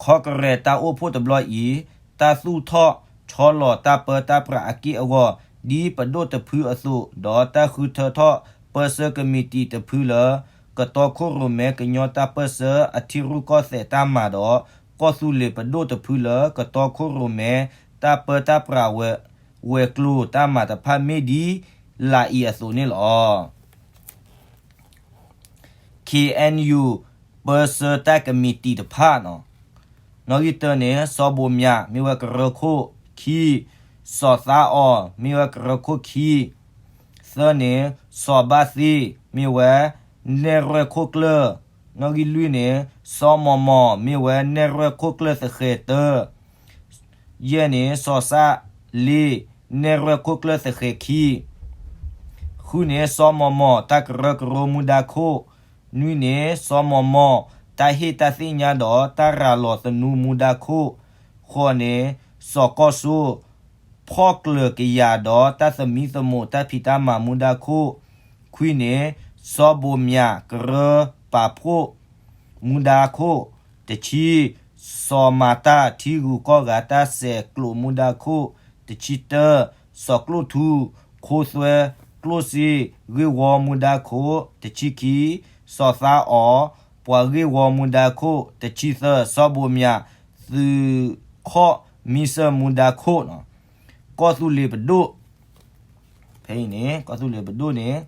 ခီကရဲးတၢ်အိၣ်ဖှိၣ်တဘျီအံၤ တၢ်သူၣ်ထီၣ်ဆီလီၤတၢ်ပၢတၢ်ပြးအက့ၢ်အဂီၤ ဒ်ပဒိၣ်တဖုအသိး ဒီးတၢ်ဃုထၢထီၣ်ပၢဆှၢကမံးတံာ်တဖုလၢ ကတီခိၣ်ရိၣ်မဲကညီတၢ်ပၢၢ်ဆၢအထံရူၢ်ကီၢ်သဲးတၢ်မၤဒီး ကီၢ်သူလ့ၤပဒိၣ်တဖုလၢ ကတီခိၣ်ရိၣ်မဲတၢ်ပၢတၢ်ပြးဝဲၤကျိၤတၢ်မၤတဖၣ် မ့ၢ်ဒ်လာ်အံၤအသိးန့ၣ်လီၤ. ခ့ၣ်အဲၣ်ယူၣ် ပၢဆှၢတၢ်ကမံးတံာ်တဖၣ်န့ၣ်, နီၣ်ဂံၢ်တၢန့ၣ် စီၤဘိးမၠး မ့ၢ်ဝဲကရၢခိၣ်ခံ, စီၤသါအီၤ မ့ၢ်ဝဲကရၢခိၣ်ခံ, သၢန့ၣ် စီၤဘၣ်သ့ၣ် မ့ၢ်ဝဲနဲၣ်ရွဲၣ်ခိၣ်ကျၢၢ်, နီၣ်ဂံၢ်လွံၢ်န့ၣ် စီၤမီၤမီၤ မ့ၢ်ဝဲနဲၣ်ရွဲၣ်ခိၣ်ကျၢၢ်သဃဲၤတၢ, ယဲၢ်န့ၣ် စီၤစၣ်လ့ နဲၣ်ရွဲၣ်ခိၣ်ကျၢၢ်သဃဲၤခံ, ဃုန့ၣ် စီၤမီၤမီၤ တၢ်ကရၢကရိမူဒါခိၣ်, နွံန့ၣ် စီၤမီၤမီၤ တၢ်ဟ့ၣ်တၢ်သ့ၣ်ညါဒီးတၢ်ရၤလီၤသနူမူဒါခိၣ်, ဃိးန့ၣ် စီၤကီၢ်စိ ဖီၣ်ကျၢၤကယၤဒီးတၢ်သမံသမိးတၢ်ဖံးတၢ်မၤမူဒါခိၣ်, ခွံန့ၣ် စီၤဘိးမၠးကရၢပာ်ဖှိၣ်မူဒါခိၣ်, တဆံ စီၤမၤတၢ်ထံဂုၤကီၢ်ဂၤတၢ်စဲးကျိးမူဒါခိၣ်, တဆံတၢ စီၤကျိၣ်ထူ ခိသွဲကျိၣ်စ့ဂ့ၢ်ဝီမူဒါခိၣ်, တဆံခံ စီၤသါအီၤ ပှၤဂ့ၢ်ဝီမူဒါခိၣ်, တဆံသၢ စီၤဘိးမၠး သုးခီၣ်မံစၢၢ်မူဒါခိၣ်, ကီၢ်သူလ့ၤပဒိၣ်, ဖဲအံၤန့ၣ် ကီၢ်သူလ့ၤပဒိၣ်န့ၣ်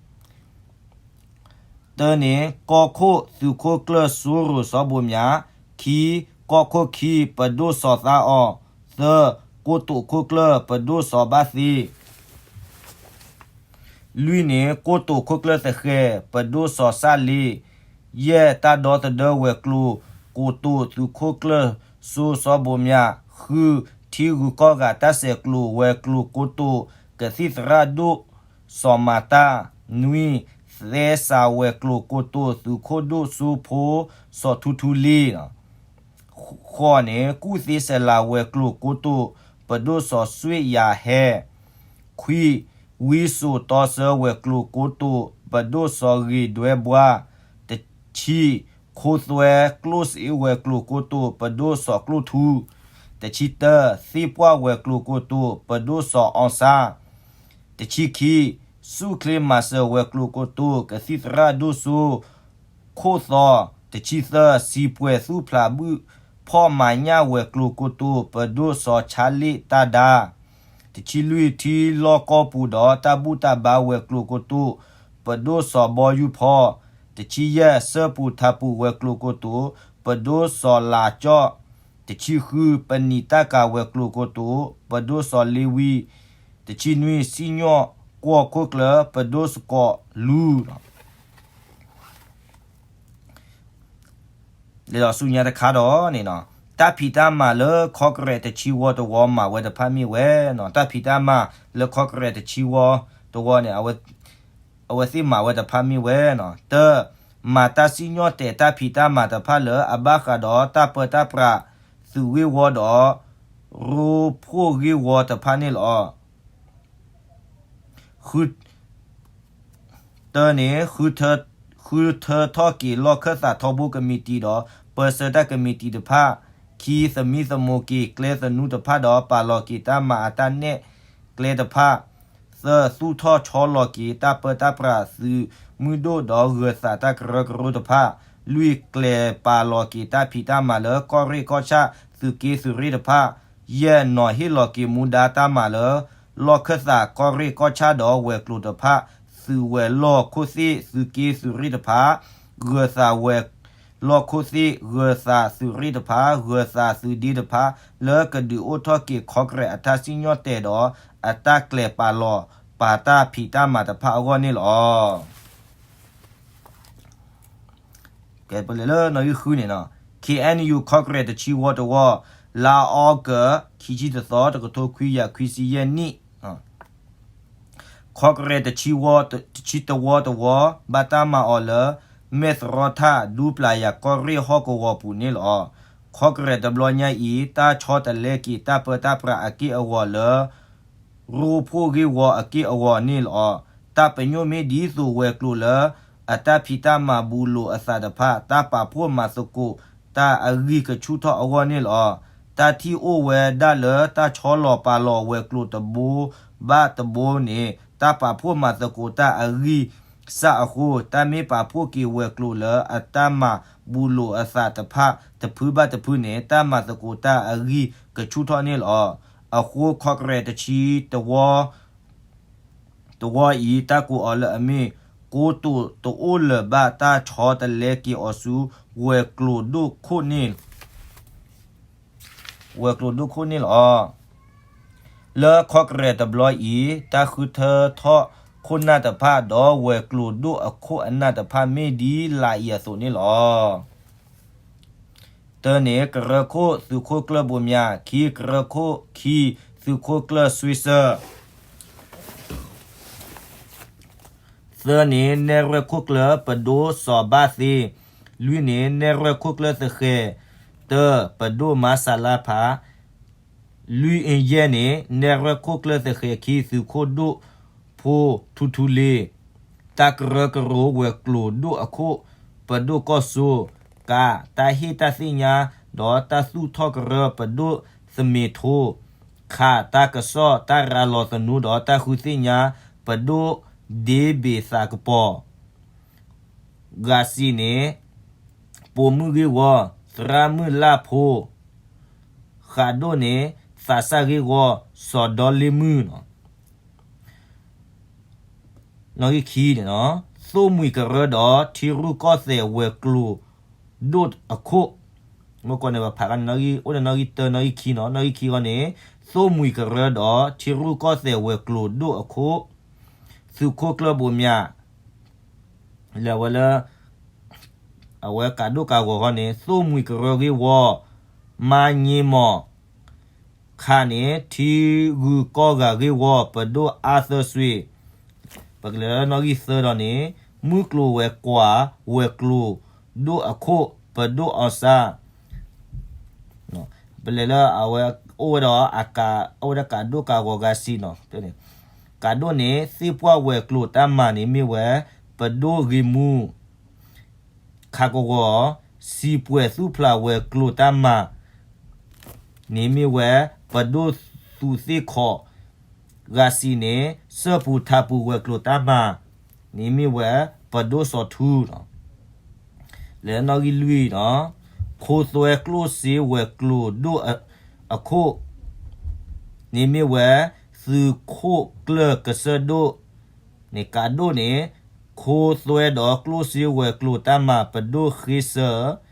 တၢန့ၣ် ကီၢ်ခိၣ်သုးခိၣ်ကျၢၢ်စိရိၤစီၤဘိးမၠး, ခံ ကီၢ်ခိၣ်ခံပဒိၣ်စီၤသါအီၤ, သၢ ကိတိာ်ခိၣ်ကျၢၢ်ပဒိၣ်စီၤဘၣ်သ့ လွံၢ်န့ၣ် ကိတိာ်ခိၣ်ကျၢၢ်သဃဲၤ ပဒိၣ်စီၤစၣ်လ့, ယဲၢ် တၢ်ဒီသဒၢဝဲၤကျိၤကိတိာ်သုးခိၣ်ကျၢၢ်စိစီၤဘိးမၠး, ဃု ထံဂုၤကီၢ်ဂၤတၢ်စဲးကျိးဝဲၤကျိၤကိတိာ်ကသံၣ်သရၣ်ဒိၣ်စီၤမၤတၢ်, နွံ သဲစးဝဲၤကျိၤကိတိာ်သုးခိၣ်ဒိၣ်စိဖိစီၤထူထူလ့ ဃိးန့ၣ် ကူၣ်သ့စဲးလးဝဲၤကျိၤကိတိာ်ပဒိၣ်စီၤစွ့ၣ်ယၤဟဲ, ခွံ ဝံစိာ်တီဆၢဝဲၤကျိၤကိတိာ် ပဒိၣ်စီၤဂ့ၤဒွဲဘှါ, တဆံ ခိသွဲကျိၣ်စ့ဝဲၤကျိၤကိတိာ် ပဒိၣ်စီၤကျိၣ်ထူ, တဆံတၢ သ့ၣ်ပှၢ်ဝဲၤကျိၤကိတိာ် ပဒိၣ်စီၤအီစါ, တဆံခံ ဆူၣ်ချ့မၤစၢၤဝဲၤကျိၤကိတိာ် ကသံၣ်သရၣ်ဒိၣ်စိ ခိၣ်သီ, တဆံသၢ စံးပှဲၤသူၣ်ဖျးဘုၣ်ဖီၣ်မၤညၣ်ဝဲၤကျိၤကိတိာ် ပဒိၣ်စီၤဆါလ့ၣ်တၢ်ဒါ, တဆံလွံၢ် ထံလီၢ်ကီၢ်ပူၤဒီးတၢ်ဘူၣ်တၢ်ဘါဝဲၤကျိၤကိတိာ် ပဒိၣ်စီၤဘီယူၢ်ဖီ, တဆံယဲၢ် စၢၢ်ပူၤထးပူၤဝဲၤကျိၤကိတိာ် ပဒိၣ်စီၤလၤကၠီၣ်, တဆံဃု ပနံာ်တၢ်ကၤဝဲၤကျိၤကိတိာ် ပဒိၣ်စီၤလ့ဝံ, တဆံနွံ စံၣ်ညီၣ်ကွီၢ်ခိၣ်ကျၢၢ် ပဒိၣ်စကီးလူ လံာ်စီဆှံညါတခါဒီးန့ၣ်, တၢ်ဖံးတၢ်မၤလၢခီကရဲးတဆံဝီတဝီမၤဝဲတဖၣ်မ့ၢ်ဝဲ, တၢ်ဖံးတၢ်မၤလၢခီကရဲးတဆံဝီတဝီန့ၣ် အဝဲသ့ၣ်မၤဝဲတဖၣ်မ့ၢ်ဝဲ, တၢ မၤတၢ်စံၣ်ညီၣ်တဲာ်တၢ်ဖံးတၢ်မၤတဖၣ်လၢအဘၣ်ဃးဒီးတၢ်ပၢတၢ်ပြးသုးဂ့ၢ်ဝီဒီး ရိဖှိၣ်ဂ့ၢ်ဝီတဖၣ်န့ၣ်လီၤ. တၢန့ၣ် ဃုထၢထီၣ်က့ၤလီၢ်ခၢၣ်သးထီဘိကမံးတံာ်ဒီး ပၢဆှၢတၢ်ကမံးတံာ်တဖၣ်, ခံ သမံသမိးက့ၤကျဲသနူတဖၣ်ဒီးပာ်လီၤက့ၤတၢ်မၤအတၢ်နဲၣ်ကျဲတဖၣ်, သၢ သူၣ်ထီၣ်ဆီလီၤက့ၤတၢ်ပၢတၢ်ပြးသုးမုၢ်ဒိၣ်ဒီးဂၢၤသးတၢ်ကရၢကရိတဖၣ်, လွံၢ် ကျဲၤပာ်လီၤက့ၤတၢ်ဖံးတၢ်မၤလၢကီၢ်ရ့ၣ်ကီၢ်ဆၣ်သုးက့သုးရ့ၣ်တဖၣ်, ယဲၢ် နီၤဟ့ၣ်လီၤက့ၤမူဒါတၢ်မၤလၢ လီၢ်ခၢၣ်သးကီၢ်ရ့ၣ်ကီၢ်ဆၣ်ဒီးဝဲၤကျိၤတဖၣ်, သုးဝဲၤလီၢ်ခိၣ်သ့ၣ်သုးက့သုးရ့ၣ်တဖၣ်, ဂၢၤသးဝဲၤလီၢ်ခိၣ်သ့ၣ် ဂၢၤသးသုးရ့ၣ်တဖၣ်, ဂၢၤသးသုးဒ့တဖၣ် လၢကဒုးအိၣ်ထီၣ်က့ၤခီကရဲးအတၢ်စံၣ်ညီၣ်တဲာ်ဒီး အတၢ်ကျဲၤပာ်လီၤပာ်တၢ်ဖံးတၢ်မၤတဖၣ်အဂီၢ်န့ၣ်လီၤ. ကဲ ပလဲၤလၢနီၣ်ဂံၢ်ဃုန့ၣ်, K N U ခီကရဲးတဆံဝီတဝီ, လါအီကူး ခံဆံတသီ တကထိခွံကယၤခွံဆံယဲၢ်နံၣ်, ခီကရဲးတဆံတဝီတဝီ ဘၣ်တၢ်မၤအီၤလၢ မဲၢ်သရီထၣ်ဒူပျၤယၤကီၢ်ရ့ၣ်ဟီၣ်ကဝီၤပူၤန့ၣ်လီၤ. ခီကရဲးတဘျီညါအံၤ တၢ်ဆီတလဲက့ၤတၢ်ပၢတၢ်ပြးအက့ၢ်အဂီၤလၢ ရိဖှိၣ်ဂ့ၢ်ဝီအက့ၢ်အဂီၤန့ၣ်လီၤ. တၢ်ပညိၣ်မ့ၢ်ဒ်သိးဝဲၤကျိၤလၢ အတၢ်ဖံးတၢ်မၤဘူးလိာ်အသးတဖၣ် တၢ်ပာ်ဖှိၣ်မၤသကိးတၢ်အဂံၢ်ကဆူၣ်ထီၣ်အဂီၢ်န့ၣ်လီၤ. တၢ်ထံၣ်အိၣ်ဝဲဒၣ်လၢတၢ်ဆီလီၤပာ်လီၤဝဲၤကျိၤတဘိဘၣ်တဘိန့ၣ် တၢ်ပာ်ဖှိၣ်မၤသကိးတၢ်အဂံၢ်စၢ်အဃိ တၢ်မ့ၢ်ပာ်ဖှိၣ်က့ၤဝဲၤကျိၤလၢအတၢ်မၤဘူးလိာ်အသးတဖၣ်တဖုဘၣ်တဖုန့ၣ် တၢ်မၤသကိးတၢ်အဂံၢ်ကဆူၣ်ထီၣ်န့ၣ်လီၤ. အဃိခီကရဲးတဆံတဝီ တဝီအံၤ တၢ်ကိးအီၤလၢအမ့ၢ် ကိတိာ်တအိၣ်လၢၤဘၣ် တၢ်ဆီတလဲက့ၤအီၤဆူ ဝဲၤကျိၤဒိၣ်ခိၣ်န့ၣ် ဝဲၤကျိၤဒိၣ်ခိၣ်န့ၣ်လီၤ. လၢခီကရဲးတဘျီအံၤ တၢ်ဃုထၢထီၣ်ခိၣ်နၢ်တဖၣ် ဒီးဝဲၤကျိၤဒိၣ်အခိၣ်အနၢ်တဖၣ် မ့ၢ်ဒ်လာ်အံၤအသိးန့ၣ်လီၤ. တၢန့ၣ် ကရၢခိၣ်သုးခိၣ်ကျၢၢ်ဘိးမၠး, ခံ ကရၢခိၣ်ခံသုးခိၣ်ကျၢၢ်စွ့စၢၢ်, သၢန့ၣ် နဲၣ်ရွဲၣ်ခိၣ်ကျၢၢ်ပဒိၣ်စီၤဘၣ်သ့, လွံၢ်န့ၣ် နဲၣ်ရွဲၣ်ခိၣ်ကျၢၢ်သဃဲၤ, တၢ ပဒိၣ်မၤစၤလါဖး လွံၢ်အ့ယဲၢ်န့ၣ် နဲၣ်ရွဲၣ်ခိၣ်ကျၢၢ်သဃဲၤခံ သုးခိၣ်ဒိၣ်ဖိထူထူလ့ၤ, တၢ်ကရၢကရိဝဲၤကျိၤဒိၣ်အခိၣ်, ပဒိၣ်ကီၢ်စိ, က, တၢ်ဟ့ၣ်တၢ်သ့ၣ်ညါ ဒီးတၢ်သူၣ်ထီၣ်ကရၢ ပဒိၣ်သမ့ထိ, ခ, တၢ်ကစီၣ်တၢ်ရၤလီၤသနူဒီးတၢ်ဃုသ့ၣ်ညါ ပဒိၣ်ဒ့ဘ့ၣ်သးကပီၤ ဂၤစံၤန့ၣ် ပိာ်မုၣ်ဂ့ၢ်ဝီ, သရၣ်မုၣ်လၢ်ဖိ, ဃးဒိၣ်န့ၣ် သးစၢ်ဂ့ၢ်ဝီ, စီၤဒီလ့ၣ်မုၢ်နီၤ. နီၣ်ဂံၢ်ခံန့ၣ်, သိၣ်မှံၤကရၢဒီးထံရူၢ်ကီၢ်သဲးဝဲၤကျိၤဒိၣ်အခိၣ်, မ့ၢ်ကွၢ်န့ၣ် ပဖးန့ၣ် အိၣ်ဒီးနီၣ်ဂံၢ်တၢ နီၣ်ဂံၢ်ခံနီၤ, နီၣ်ဂံၢ်ခံဃီန့ၣ် သိၣ်မှံၤကရၢဒီးထံရူၢ်ကီၢ်သဲးဝဲၤကျိၤဒိၣ်အခိၣ်, သုးခိၣ်ကျၢၢ်ဘိးမၠး လဲၤဝဲလၢ အဝဲကးဒိၣ်ကးဂီၤဃီန့ၣ် သိၣ်မှံၤကရၢဂ့ၢ်ဝီ, မါည့မီၢ်, ခါန့ၣ် ထံဂုၤကီၢ်ဂၤဂ့ၢ်ဝီ ပဒိၣ်အါသၢစွ့ၤ, ပကလဲၤလၢနီၣ်ဂံၢ်သၢဒီးန့ၣ် မုၢ်ကျိၤဝဲၤကွာ် ဝဲၤကျိၤဒိၣ်အခိၣ် ပဒိၣ်အီစါ ပလဲၤလၢအဝဲအိၣ်ဝဲဒီး အိၣ်ဝဲဒၣ်ကးဒိၣ်ကးဂီၤဂၤစံၤနီၤ, ကးဒိၣ်န့ၣ် သ့ၣ်ပှၢ်ဝဲၤကျိၤတၢ်မၤန့ၣ်မ့ၢ်ဝဲ ပဒိၣ်ဂ့ၤမူ, ခးကဝီၤ, စံးပှဲၤသူၣ်ဖျးဝဲၤကျိၤတၢ်မၤ န့ၣ်မ့ၢ်ဝဲ ပဒိၣ်သူးသ့ၣ်ခီး, ဂၤစံၤန့ၣ် စၢၢ်ပူၤထးပူၤဝဲၤကျိၤတၢ်မၤ န့ၣ်မ့ၢ်ဝဲ ပဒိၣ်စီၤထူနီၤ. လဲၤနီၣ်ဂံၢ်လွံၢ်နီၤ, ခိသွဲကျိၣ်စ့ဝဲၤကျိၤဒိၣ်အခိၣ် န့ၣ်မ့ၢ်ဝဲ သုးခိၣ်ကျၢၢ်ကစၢၢ်ဒိၣ်, န့ၣ်ကးဒိၣ်န့ၣ် ခိသွဲဒီးကျိၣ်စ့ဝဲၤကျိၤတၢ်မၤ ပဒိၣ်ဃ့စၢၤ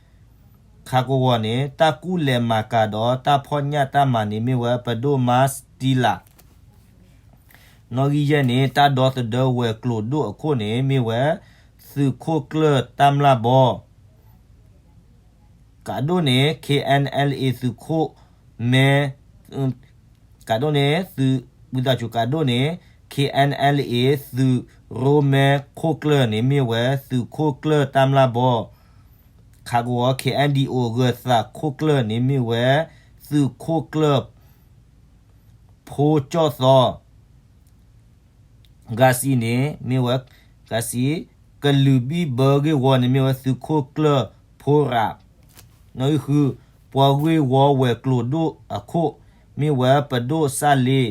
ခးကဝီၤန့ၣ် တၢ်ကူၣ်လဲၤမၤကၤဒီးတၢ်ဖီၣ်ညၣ်တၢ်မၤန့ၣ်မ့ၢ်ဝဲ ပဒိၣ်မါစတံလး, နီၣ်ဂံၢ်ယဲၢ်န့ၣ် တၢ်ဒီသဒၢဝဲၤကျိၤဒိၣ်အခိၣ်န့ၣ်မ့ၢ်ဝဲ သုးခိၣ်ကျၢၢ်တၢ်မျၢ်ဘီ, ကးဒိၣ်န့ၣ် KNLA သုးခိၣ်မဲ ကးဒိၣ်န့ၣ် သုး ဝံသးစူၤ ကးဒိၣ်န့ၣ် KNLA သုးရိမဲခိၣ်ကျၢၢ်န့ၣ်မ့ၢ်ဝဲ သုးခိၣ်ကျၢၢ်တၢ်မျၢ်ဘီ, ခးကဝီၤ KNDO ဂၢၤသးခိၣ်ကျၢၢ်န့ၣ်မ့ၢ်ဝဲ သုးခိၣ်ကျၢၢ်ဖိကၠီၣ်သီ ဂၤစံၤန့ၣ် မ့ၢ်ဝဲ ဂၤစံၤ ကလုာ်ဘံၣ်ဘၢဂ့ၢ်ဝီန့ၣ် မ့ၢ်ဝဲသုးခိၣ်ကျၢၢ်ဖိရး, နီၣ်ဂံၢ်ဃု ပှၤဂ့ၢ်ဝီဝဲၤကျိၤဒိၣ်အခိၣ် မ့ၢ်ဝဲပဒိၣ်စၢ်လ့,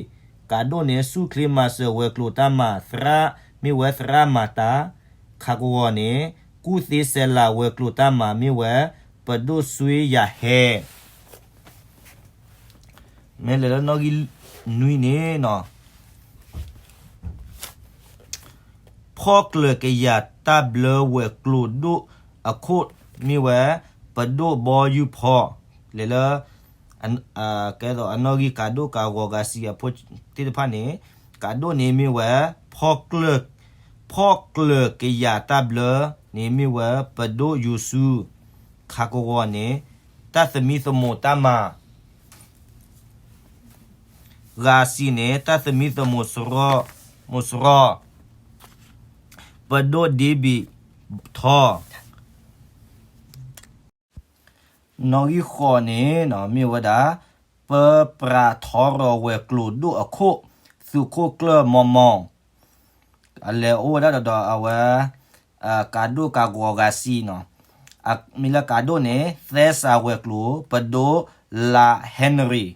ကးဒိၣ်န့ၣ် စူၢ်ချ့မၤစၢၤဝဲၤကျိၤတၢ်မၤ သရၣ် မ့ၢ်ဝဲသရၣ်မၤတၢ်, ခးကဝီၤန့ၣ် ကူၣ်သ့စဲးလးဝဲၤကျိၤတၢ်မၤ မ့ၢ်ဝဲပဒိၣ်စွ့ယၤဟဲ မ့ၢ်လဲၤလၢနီၣ်ဂံၢ်နွံန့ၣ်နီၤ, ဖီၣ်ကျၢၢ်ကယၤတၢ်ဘျၢဝဲၤကျိၤဒိၣ်အခိၣ် မ့ၢ်ဝဲ ပဒိၣ်ဘီယူၢ်ဖီ, လဲၤလၢ ကဲသိးအနီၣ်ဂံၢ်ကးဒိၣ်ကးဂီၤဂၤစံၤအဖိသ့ၣ်တဖၣ်န့ၣ်, ကးဒိၣ်န့ၣ်မ့ၢ်ဝဲ ဖီၣ်ကျၢၢ်ကယၤတၢ်ဘျၢန့ၣ်မ့ၢ်ဝဲ ပဒိၣ်ယူၤစု, ခးကဝီၤန့ၣ် တၢ်သမံသမိးတၢ်မၤ ဂၤစံၤန့ၣ် တၢ်သမံသမိးစရီ, မိးစရီ, ပဒိၣ်ဒ့ဘ့ၣ်ထီ, နီၣ်ဂံၢ်ဃိးန့ၣ် မ့ၢ်ဝဲဒၣ် ပပြးထီရီၤဝဲၤကျိၤဒိၣ်အခိၣ် သုးခိၣ်ကျၢၢ်မီမီ, အလဲၤအိၣ်ဝဲဒၣ်ဒီးအဝဲ ကးဒိၣ်ကးဂီၤဂၤစံၤနီၤ, မ့ၢ်လၢကးဒိၣ်န့ၣ် သဲစးဝဲၤကျိၤ ပဒိၣ်လးဟဲနရံၣ်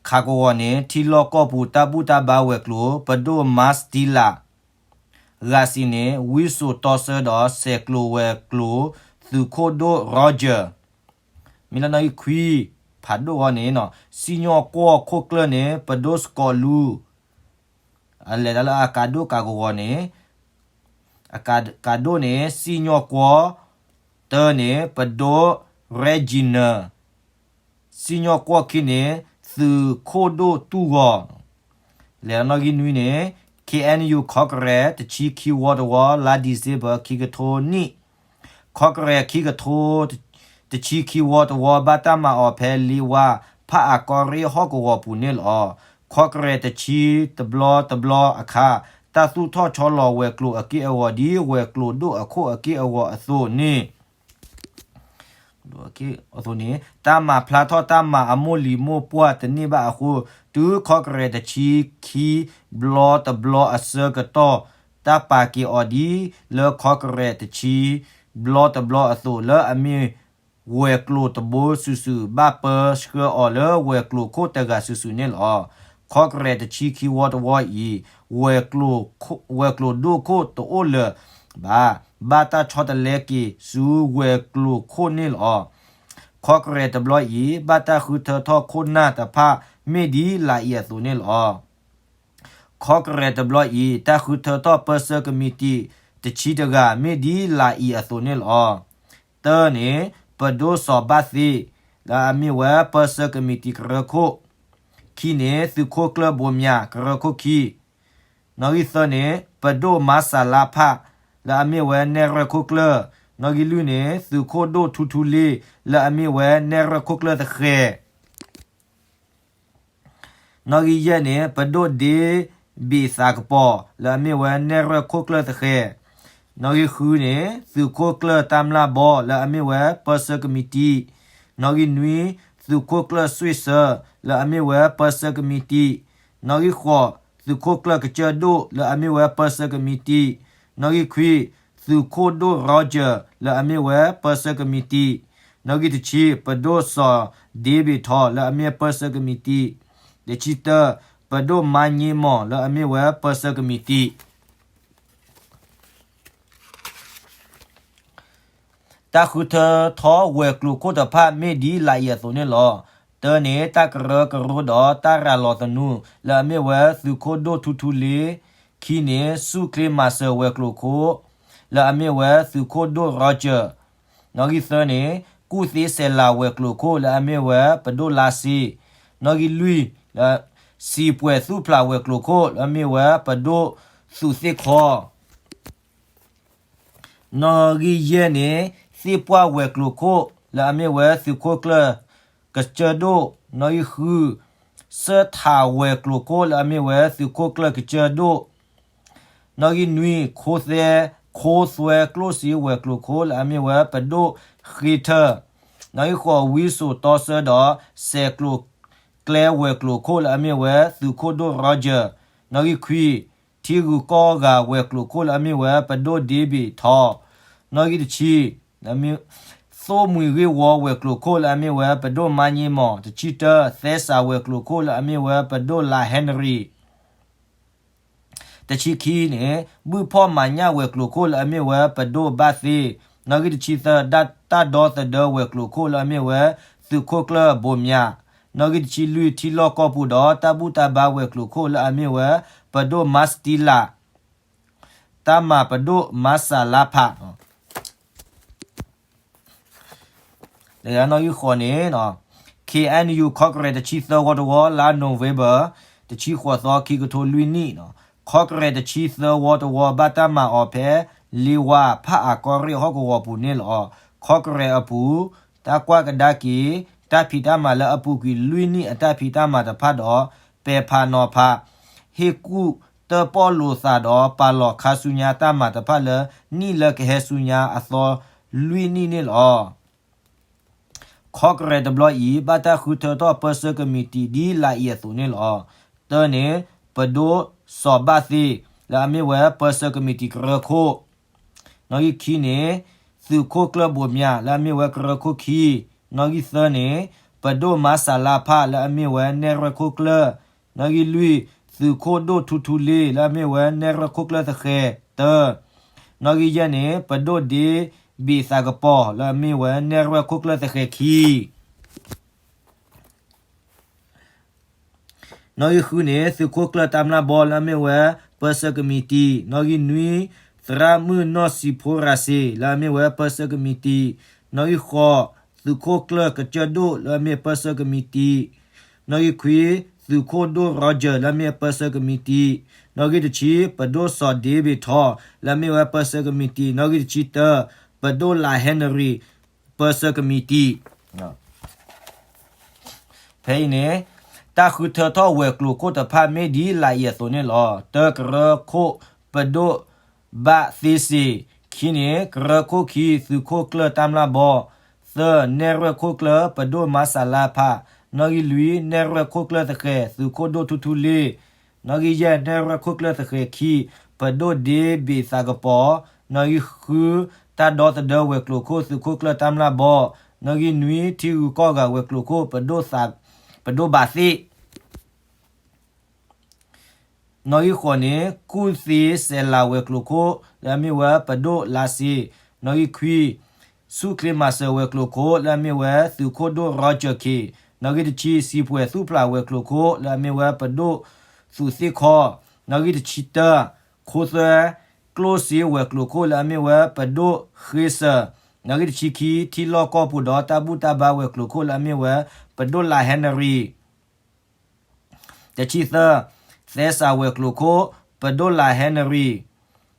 ခးကဝီၤန့ၣ် ထံလီၢ်ကီၢ်ပူၤတၢ်ဘူၣ်တၢ်ဘါဝဲၤကျိၤ ပဒိၣ်မါစတံလး, ဂၤစံၤန့ၣ် ဝံစိာ်တီဆၢဒီးဆဲးကျိးဝဲၤကျိၤ သုးခိၣ်ဒိၣ် Roger, မ့ၢ်လၢနီၣ်ဂံၢ်ခွံ ဖးဒိၣ်ဂီၢ်န့ၣ် စံၣ်ညီၣ်ကွီၢ်ခိၣ်ကျၢၢ်န့ၣ် ပဒိၣ်စကီးလူ, အလဲၤတၢ်လၢအကးဒိၣ်ကးဂီၤန့ၣ် ကးဒိၣ်န့ၣ် စံၣ်ညီၣ်ကွီၢ်, တၢန့ၣ် ပဒိၣ် Regina, စံၣ်ညီၣ်ကွီၢ်ခံန့ၣ် သုးခိၣ်ဒိၣ်တူၢ်ဂီၤ, လဲၤနီၣ်ဂံၢ်နွံန့ၣ် ခ့ၣ်အဲၣ်ယူၣ် ခီကရဲး တဆံခံဝီတဝီ လါ December ခံကထိနံၣ်, ခီကရဲးခံကထိ တဆံခံဝီတဝီ ဘၣ်တၢ်မၤအီၤဖဲလ့ဝါ ဖးအၣ်ကီၢ်ရ့ၣ်ဟီၣ်ကဝီၤပူၤန့ၣ်လီၤ. ခီကရဲးတဆံတဘျီတဘျီအခါ တၢ်သူၣ်ထီၣ်ဆီလီၤဝဲၤကျိၤအက့ၢ်အဂီၤ ဒ်ဝဲၤကျိၤဒိၣ်အခိၣ်အက့ၢ်အဂီၤအသိးန့ၣ် အသိးန့ၣ် တၢ်မၤဖျါထီၣ်တၢ်မၤအမိၢ်လံၤမိၢ်ပှၢ်တန့ၢ်ဘၣ်အဃိ, တုၤခီကရဲးတဆံခံ ဘျီတဘျီအဆၢကတီၢ် တၢ်ပာ်က့ၤအီၤဒ်လၢခီကရဲးတဆံ ဘျီတဘျီအသိး လၢအမ့ၢ်ဝဲၤကျိၤတဘိစုာ်စုာ် ဘၣ်ပၢဆှၢအီၤလၢဝဲၤကျိၤခိၣ်တဂၤစုာ်စုာ်န့ၣ်လီၤ. ခီကရဲးတဆံခံဝီတဝီအံၤ ဝဲၤကျိၤဒိၣ်ခိၣ်တအိၣ်လၢၤဘၣ်, ဘၣ်တၢ်ဆီတလဲက့ၤဆူဝဲၤကျိၤခိၣ်န့ၣ်လီၤ. ခီကရဲးတဘျီအံၤ ဘၣ်တၢ်ဃုထၢထီၣ်ခိၣ်နၢ်တဖၣ် မ့ၢ်ဒ်လာ်အံၤအသိးန့ၣ်လီၤ. ခီကရဲးတဘျီအံၤ တၢ်ဃုထၢထီၣ်ပၢဆှၢကမံးတံာ်တဆံတဂၤ မ့ၢ်ဒ်လာ်အံၤအသိးန့ၣ်လီၤ. တၢန့ၣ် ပဒိၣ်စီၤဘၣ်သ့ လၢအမ့ၢ်ဝဲပၢဆှၢကမံးတံာ်ကရၢခိၣ်, ခံန့ၣ် သုးခိၣ်ကျၢၢ်ဘိးမၠး ကရၢခိၣ်ခံ, နီၣ်ဂံၢ်သၢန့ၣ် ပဒိၣ်မၤစၢ်လါဖး လၢအမ့ၢ်ဝဲနဲၣ်ရွဲၣ်ခိၣ်ကျၢၢ်, နီၣ်ဂံၢ်လွံၢ်န့ၣ် သုးခိၣ်ဒိၣ်ထူထူလ့ လၢအမ့ၢ်ဝဲနဲၣ်ရွဲၣ်ခိၣ်ကျၢၢ်သဃဲၤ နီၣ်ဂံၢ်ယဲၢ်န့ၣ် ပဒိၣ်ဒ့ဘ့ၣ်သးကပီၤ လၢအမ့ၢ်ဝဲနဲၣ်ရွဲၣ်ခိၣ်ကျၢၢ်သဃဲၤ, နီၣ်ဂံၢ်ဃုန့ၣ် သုးခိၣ်ကျၢၢ်တၢ်မျၢ်ဘီ လၢအမ့ၢ်ဝဲပၢဆှၢကမံးတံာ်, နီၣ်ဂံၢ်နွံ သုးခိၣ်ကျၢၢ်စွ့ၣ်စၢၤ လၢအမ့ၢ်ဝဲပၢဆှၢကမံးတံာ်, နီၣ်ဂံၢ်ဃိး သုးခိၣ်ကျၢၢ်ကစၢၢ်ဒိၣ် လၢအမ့ၢ်ဝဲပၢဆှၢကမံးတံာ်, နီၣ်ဂံၢ်ခွံ သုးခိၣ်ဒိၣ်ရီကၠၢၣ် လၢအမ့ၢ်ဝဲပၢဆှၢကမံးတံာ်, နီၣ်ဂံၢ်တဆံ ပဒိၣ်စီၤဒ့ဘ့ၣ်ထီ လၢအမ့ၢ်ပၢဆှၢကမံးတံာ်, တဆံတၢ ပဒိၣ်မါည့မီၢ် လၢအမ့ၢ်ဝဲပၢဆှၢကမံးတံာ် တၢ်ဃုထၢထီၣ်ဝဲၤကျိၤခိၣ်တဖၣ် မ့ၢ်ဒ်လာ်အံၤအသိးန့ၣ်လီၤ. တၢန့ၣ် တၢ်ကရၢကရိဒီးတၢ်ရၤလီၤသနူ လၢအမ့ၢ်ဝဲသုးခိၣ်ဒိၣ်ထူထူလ့, ခံန့ၣ် စူၢ်ချ့မၤစၢၤဝဲၤကျိၤခိၣ် လၢအမ့ၢ်ဝဲသုးခိၣ်ဒိၣ်ရီကၠၢၣ်, နီၣ်ဂံၢ်သၢန့ၣ် ကူၣ်သ့ဆဲးလၤဝဲၤကျိၤခိၣ် လၢအမ့ၢ်ဝဲပဒိၣ်လါစ့, နီၣ်ဂံၢ်လွံၢ် စံးပှဲၤသူၣ်ဖျးဝဲၤကျိၤခိၣ် လၢအမ့ၢ်ဝဲပဒိၣ်သူးသ့ၣ်ခီ နီၣ်ဂံၢ်ယဲၢ်န့ၣ် သ့ၣ်ပှၢ်ဝဲၤကျိၤခိၣ် လၢအမ့ၢ်ဝဲသုးခိၣ်ကျၢၢ်ကစၢၢ်ဒိၣ်, နီၣ်ဂံၢ်ဃု စၢၣ်ထးဝဲၤကျိၤခိၣ် လၢအမ့ၢ်ဝဲသုးခိၣ်ကျၢၢ်ကစၢၢ်ဒိၣ်, နီၣ်ဂံၢ်နွံ ခိသွဲ, ခိသွဲကျိၣ်စ့ဝဲၤကျိၤခိၣ် လၢအမ့ၢ်ဝဲပဒိၣ်ဃ့ထၢၣ်, နီၣ်ဂံၢ်ဃိး ဝံစိာ်တီဆၢဒီး စဲးကျိးကျဲဝဲၤကျိၤခိၣ် လၢအမ့ၢ်ဝဲသုးခိၣ်ဒိၣ်ရီကၠၢၣ်, နီၣ်ဂံၢ်ခွံ ထံဂုၤကီၢ်ဂၤဝဲၤကျိၤခိၣ် လၢအမ့ၢ်ဝဲပဒိၣ်ဒ့ဘ့ၣ်ထီ, နီၣ်ဂံၢ်တဆံ သိၣ်မှံၤဂ့ၢ်ဝီဝဲၤကျိၤခိၣ် လၢအမ့ၢ်ဝဲပဒိၣ်မါည့မီၢ်, တဆံတၢ သဲစးဝဲၤကျိၤခိၣ် လၢအမ့ၢ်ဝဲပဒိၣ်လါဟဲနရံၣ် တဆံခံန့ၣ် ဘုၣ်ဖီၣ်မၤညၣ်ဝဲၤကျိၤခိၣ် လၢအမ့ၢ်ဝဲပဒိၣ်ဘၣ်သ့, နီၣ်ဂံၢ်တဆံသၢ တၢ်ဒီသဒၢဝဲၤကျိၤခိၣ် လၢအမ့ၢ်ဝဲသုးခိၣ်ကျၢၢ်ဘိးမၠး, နီၣ်ဂံၢ်တဆံလွံၢ် ထံလီၢ်ကီၢ်ပူၤဒီးတၢ်ဘူၣ်တၢ်ဘါဝဲၤကျိၤခိၣ် လၢအမ့ၢ်ဝဲပဒိၣ်မၤစတံလး တၢ်မၤပဒိၣ်မၤစၢ်လါဖး နီၣ်ဂံၢ်ဃိးန့ၣ် ခ့ၣ်အဲၣ်ယူၣ် ခီကရဲးတဆံသၢဝီတဝီ လါ November တဆံဃိးသီ ခံကထိလွံၢ်နံၣ်, ခီကရဲးတဆံသၢဝီတဝီ ဘၣ်တၢ်မၤအီၤဖဲ လ့ဝါ ဖၣ်အၣ်ကီၢ်ရ့ၣ်ဟီၣ်ကဝီၤပူၤန့ၣ်လီၤ. ခီကရဲးအပူၤ တၢ်ကွၢ်ကဒါက့ၤ တၢ်ဖံးတၢ်မၤလၢအပူၤကွံာ်လွံၢ်နံၣ်အတၢ်ဖံးတၢ်မၤတဖၣ်ဒီး ပဲာ်ဖးနီၤဖး ဟ့ၣ်ကူၣ်တၢၣ်ပီၣ်လိာ်သးဒီးပာ်လီၤခါဆူညါတၢ်မၤတဖၣ်လၢနံၣ်လၢကဟဲဆူညါအသီလွံၢ်နံၣ်န့ၣ်လီၤ. ခီကရဲးတဘျီအံၤ ဘၣ်တၢ်ဃုထၢထီၣ်ပၢဆှၢကမံးတံာ်ဒ်လာ်အံၤအသိးန့ၣ်လီၤ. တၢန့ၣ် ပဒိၣ်စီၤဘၣ်သ့ လၢအမ့ၢ်ဝဲပၢဆှၢကမံးတံာ်ကရၢခိၣ်, နီၣ်ဂံၢ်ခံန့ၣ် သုးခိၣ်ကျၢၢ်ဘိးမၠး လၢအမ့ၢ်ဝဲကရၢခိၣ်ခံ, နီၣ်ဂံၢ်သၢန့ၣ် ပဒိၣ်မၤစၢ်လါဖး လၢအမ့ၢ်ဝဲနဲၣ်ရွဲၣ်ခိၣ်ကျၢၢ်, နီၣ်ဂံၢ်လွံၢ် သုးခိၣ်ဒိၣ်ထူထူလ့ လၢအမ့ၢ်ဝဲနဲၣ်ရွဲၣ်ခိၣ်ကျၢၢ်သဃဲၤ, တၢ နီၣ်ဂံၢ်ယဲၢ်န့ၣ် ပဒိၣ်ဒ့ဘ့ၣ်သးကပီၤ လၢအမ့ၢ်ဝဲနဲၣ်ရွဲၣ်ခိၣ်ကျၢၢ်သဃဲၤခံ နီၣ်ဂံၢ်ဃုန့ၣ် သုးခိၣ်ကျၢၢ်တၢ်မျၢ်ဘီ လၢအမ့ၢ်ဝဲပၢဆှၢကမံးတံာ်, နီၣ်ဂံၢ်နွံ သရၣ်မုၣ်နီၢ်စံးဖိရၤစ့ လၢအမ့ၢ်ဝဲပၢဆှၢကမံးတံာ်, နီၣ်ဂံၢ်ဃိး သုးခိၣ်ကျၢၢ်ကစၢၢ်ဒိၣ် လၢအမ့ၢ်ပၢဆှၢကမံးတံာ်, နီၣ်ဂံၢ်ခွံ သုးခိၣ်ဒိၣ်ရီကၠၢၣ် လၢအမ့ၢ်ပၢဆှၢကမံးတံာ်, နီၣ်ဂံၢ်တဆံ ပဒိၣ်စီၤဒ့ဘ့ၣ်ထီ လၢအမ့ၢ်ဝဲပၢဆှၢကမံးတံာ်, နီၣ်ဂံၢ်တဆံတၢ ပဒိၣ်လးဟဲနရံၣ် ပၢဆှၢကမံးတံာ် ဖဲအံၤန့ၣ် တၢ်ဃုထၢထီၣ်ဝဲၤကျိၤခိၣ်တဖၣ်မ့ၢ်ဒ်လာ်အံၤအသိးန့ၣ်လီၤ. တၢ ကရၢခိၣ်ပဒိၣ်ဘၣ်သ့စ့ၢ်, ခံန့ၣ် ကရၢခိၣ်ခံ သုးခိၣ်ကျၢၢ်တၢ်မျၢ်ဘီ, သၢ သၢ, နဲၣ်ရွဲၣ်ခိၣ်ကျၢၢ် ပဒိၣ်မၤစၤလါဖး. နီၣ်ဂံၢ်လွံၢ်, နဲၣ်ရွဲၣ်ခိၣ်ကျၢၢ်သဃဲၤ သုးခိၣ်ဒိၣ်ထူထူလ့. နီၣ်ဂံၢ်ယဲၢ်, နဲၣ်ရွဲၣ်ခိၣ်ကျၢၢ်သဃဲၤခံ ပဒိၣ်ဒ့ဘ့ၣ်သးကပီၤ. နီၣ်ဂံၢ်ဃု, တၢ်ဒီသဒၢဝဲၤကျိၤခိၣ် သုးခိၣ်ကျၢၢ်တၢ်မျၢ်ဘီ. နီၣ်ဂံၢ်နွံ, ထံဂုၤကီၢ်ဂၤဝဲၤကျိၤခိၣ် ပဒိၣ်သး, ပဒိၣ်ဘၣ်သ့ၣ် နီၣ်ဂံၢ်ဃိးန့ၣ် ကူၣ်သ့စဲးလၤဝဲၤကျိၤခိၣ် လၢအမ့ၢ်ဝဲပဒိၣ်လါစ့. နီၣ်ဂံၢ်ခွံ, ဆူၣ်ချ့မၤစၢၤဝဲၤကျိၤခိၣ် လၢအမ့ၢ်ဝဲသုးခိၣ်ဒိၣ်ရီကၢၢ်ခ့ၣ်. နီၣ်ဂံၢ်တဆံ, စံာ်ပှဲၤသူၣ်ဖျးဝဲၤကျိၤခိၣ် လၢအမ့ၢ်ဝဲပဒိၣ်သူးသ့ၣ်ခီ. နီၣ်ဂံၢ်တဆံတၢ, ခိသွဲကျိၣ်စ့ဝဲၤကျိၤခိၣ် လၢအမ့ၢ်ဝဲပဒိၣ်ဃ့စၢၢ်. နီၣ်ဂံၢ်တဆံခံ, ထံလီၢ်ကီၢ်ပူၤဒီးတၢ်ဘူၣ်တၢ်ဘါဝဲၤကျိၤခိၣ် လၢအမ့ၢ်ဝဲပဒိၣ်လါဟဲနရံၣ်. တဆံသၢ, သဲစးဝဲၤကျိၤခိၣ် ပဒိၣ်လါဟဲနရံၣ်.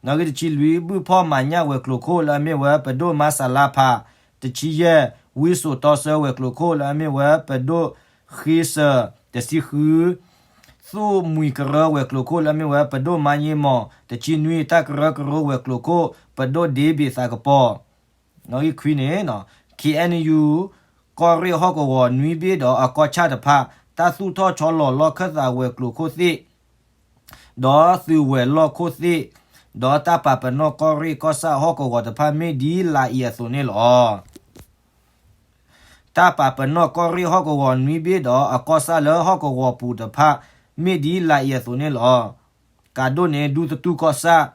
နီၣ်ဂံၢ်တဆံလွံၢ်, ဘုၣ်ဖီၣ်မၤညၣ်ဝဲၤကျိၤခိၣ် လၢအမ့ၢ်ဝဲပဒိၣ်မၤစၤလါဖး. တဆံယဲၢ်, ဝံစိာ်တီဆၢဝဲၤကျိၤခိၣ် လၢအမ့ၢ်ဝဲပဒိၣ်ဃ့စၢၢ်. တဆံဃု, သူၣ်မှံကရၢဝဲၤကျိၤခိၣ် လၢအမ့ၢ်ဝဲပဒိၣ်မၤယ့မီၢ်. တဆံနွံ, တၢ်ကရၢကရိဝဲၤကျိၤခိၣ် ပဒိၣ်ဒ့ဘ့ၣ်သးကပီၤ. နီၣ်ဂံၢ်ခွံန့ၣ် ခ့ၣ်အဲၣ်ယူၣ် ကီၢ်ရ့ၣ်ဟီၣ်ကဝီၤနွံဘ့ၣ်ဒီးအကီၢ်ဆၣ်တဖၣ် တၢ်သူၣ်ထီၣ်ဆီလီၤလီၢ်ခၢၣ်သးဝဲၤကျိၤခိၣ်သ့ၣ် ဒီးသုးဝဲၤလီၢ်ခိၣ်သ့ၣ် ဒီးတၢ်ပာ်ပနီၣ်ကီၢ်ရ့ၣ်ကီၢ်ဆၣ်ဟီၣ်ကဝီၤတဖၣ် မ့ၢ်ဒ်လာ်အံၤအသိးန့ၣ်လီၤ. တၢ်ပာ်ပနီၣ်ကီၢ်ရ့ၣ်ဟီၣ်ကဝီၤနွံဘ့ၣ်ဒီးအကီၢ်ဆၣ်လၢဟီၣ်ကဝီၤပူၤတဖၣ် မ့ၢ်ဒ်လာ်အံၤအသိးန့ၣ်လီၤ. ကးဒိၣ်န့ၣ် ဒူသထူၣ်ကီၢ်ဆၣ်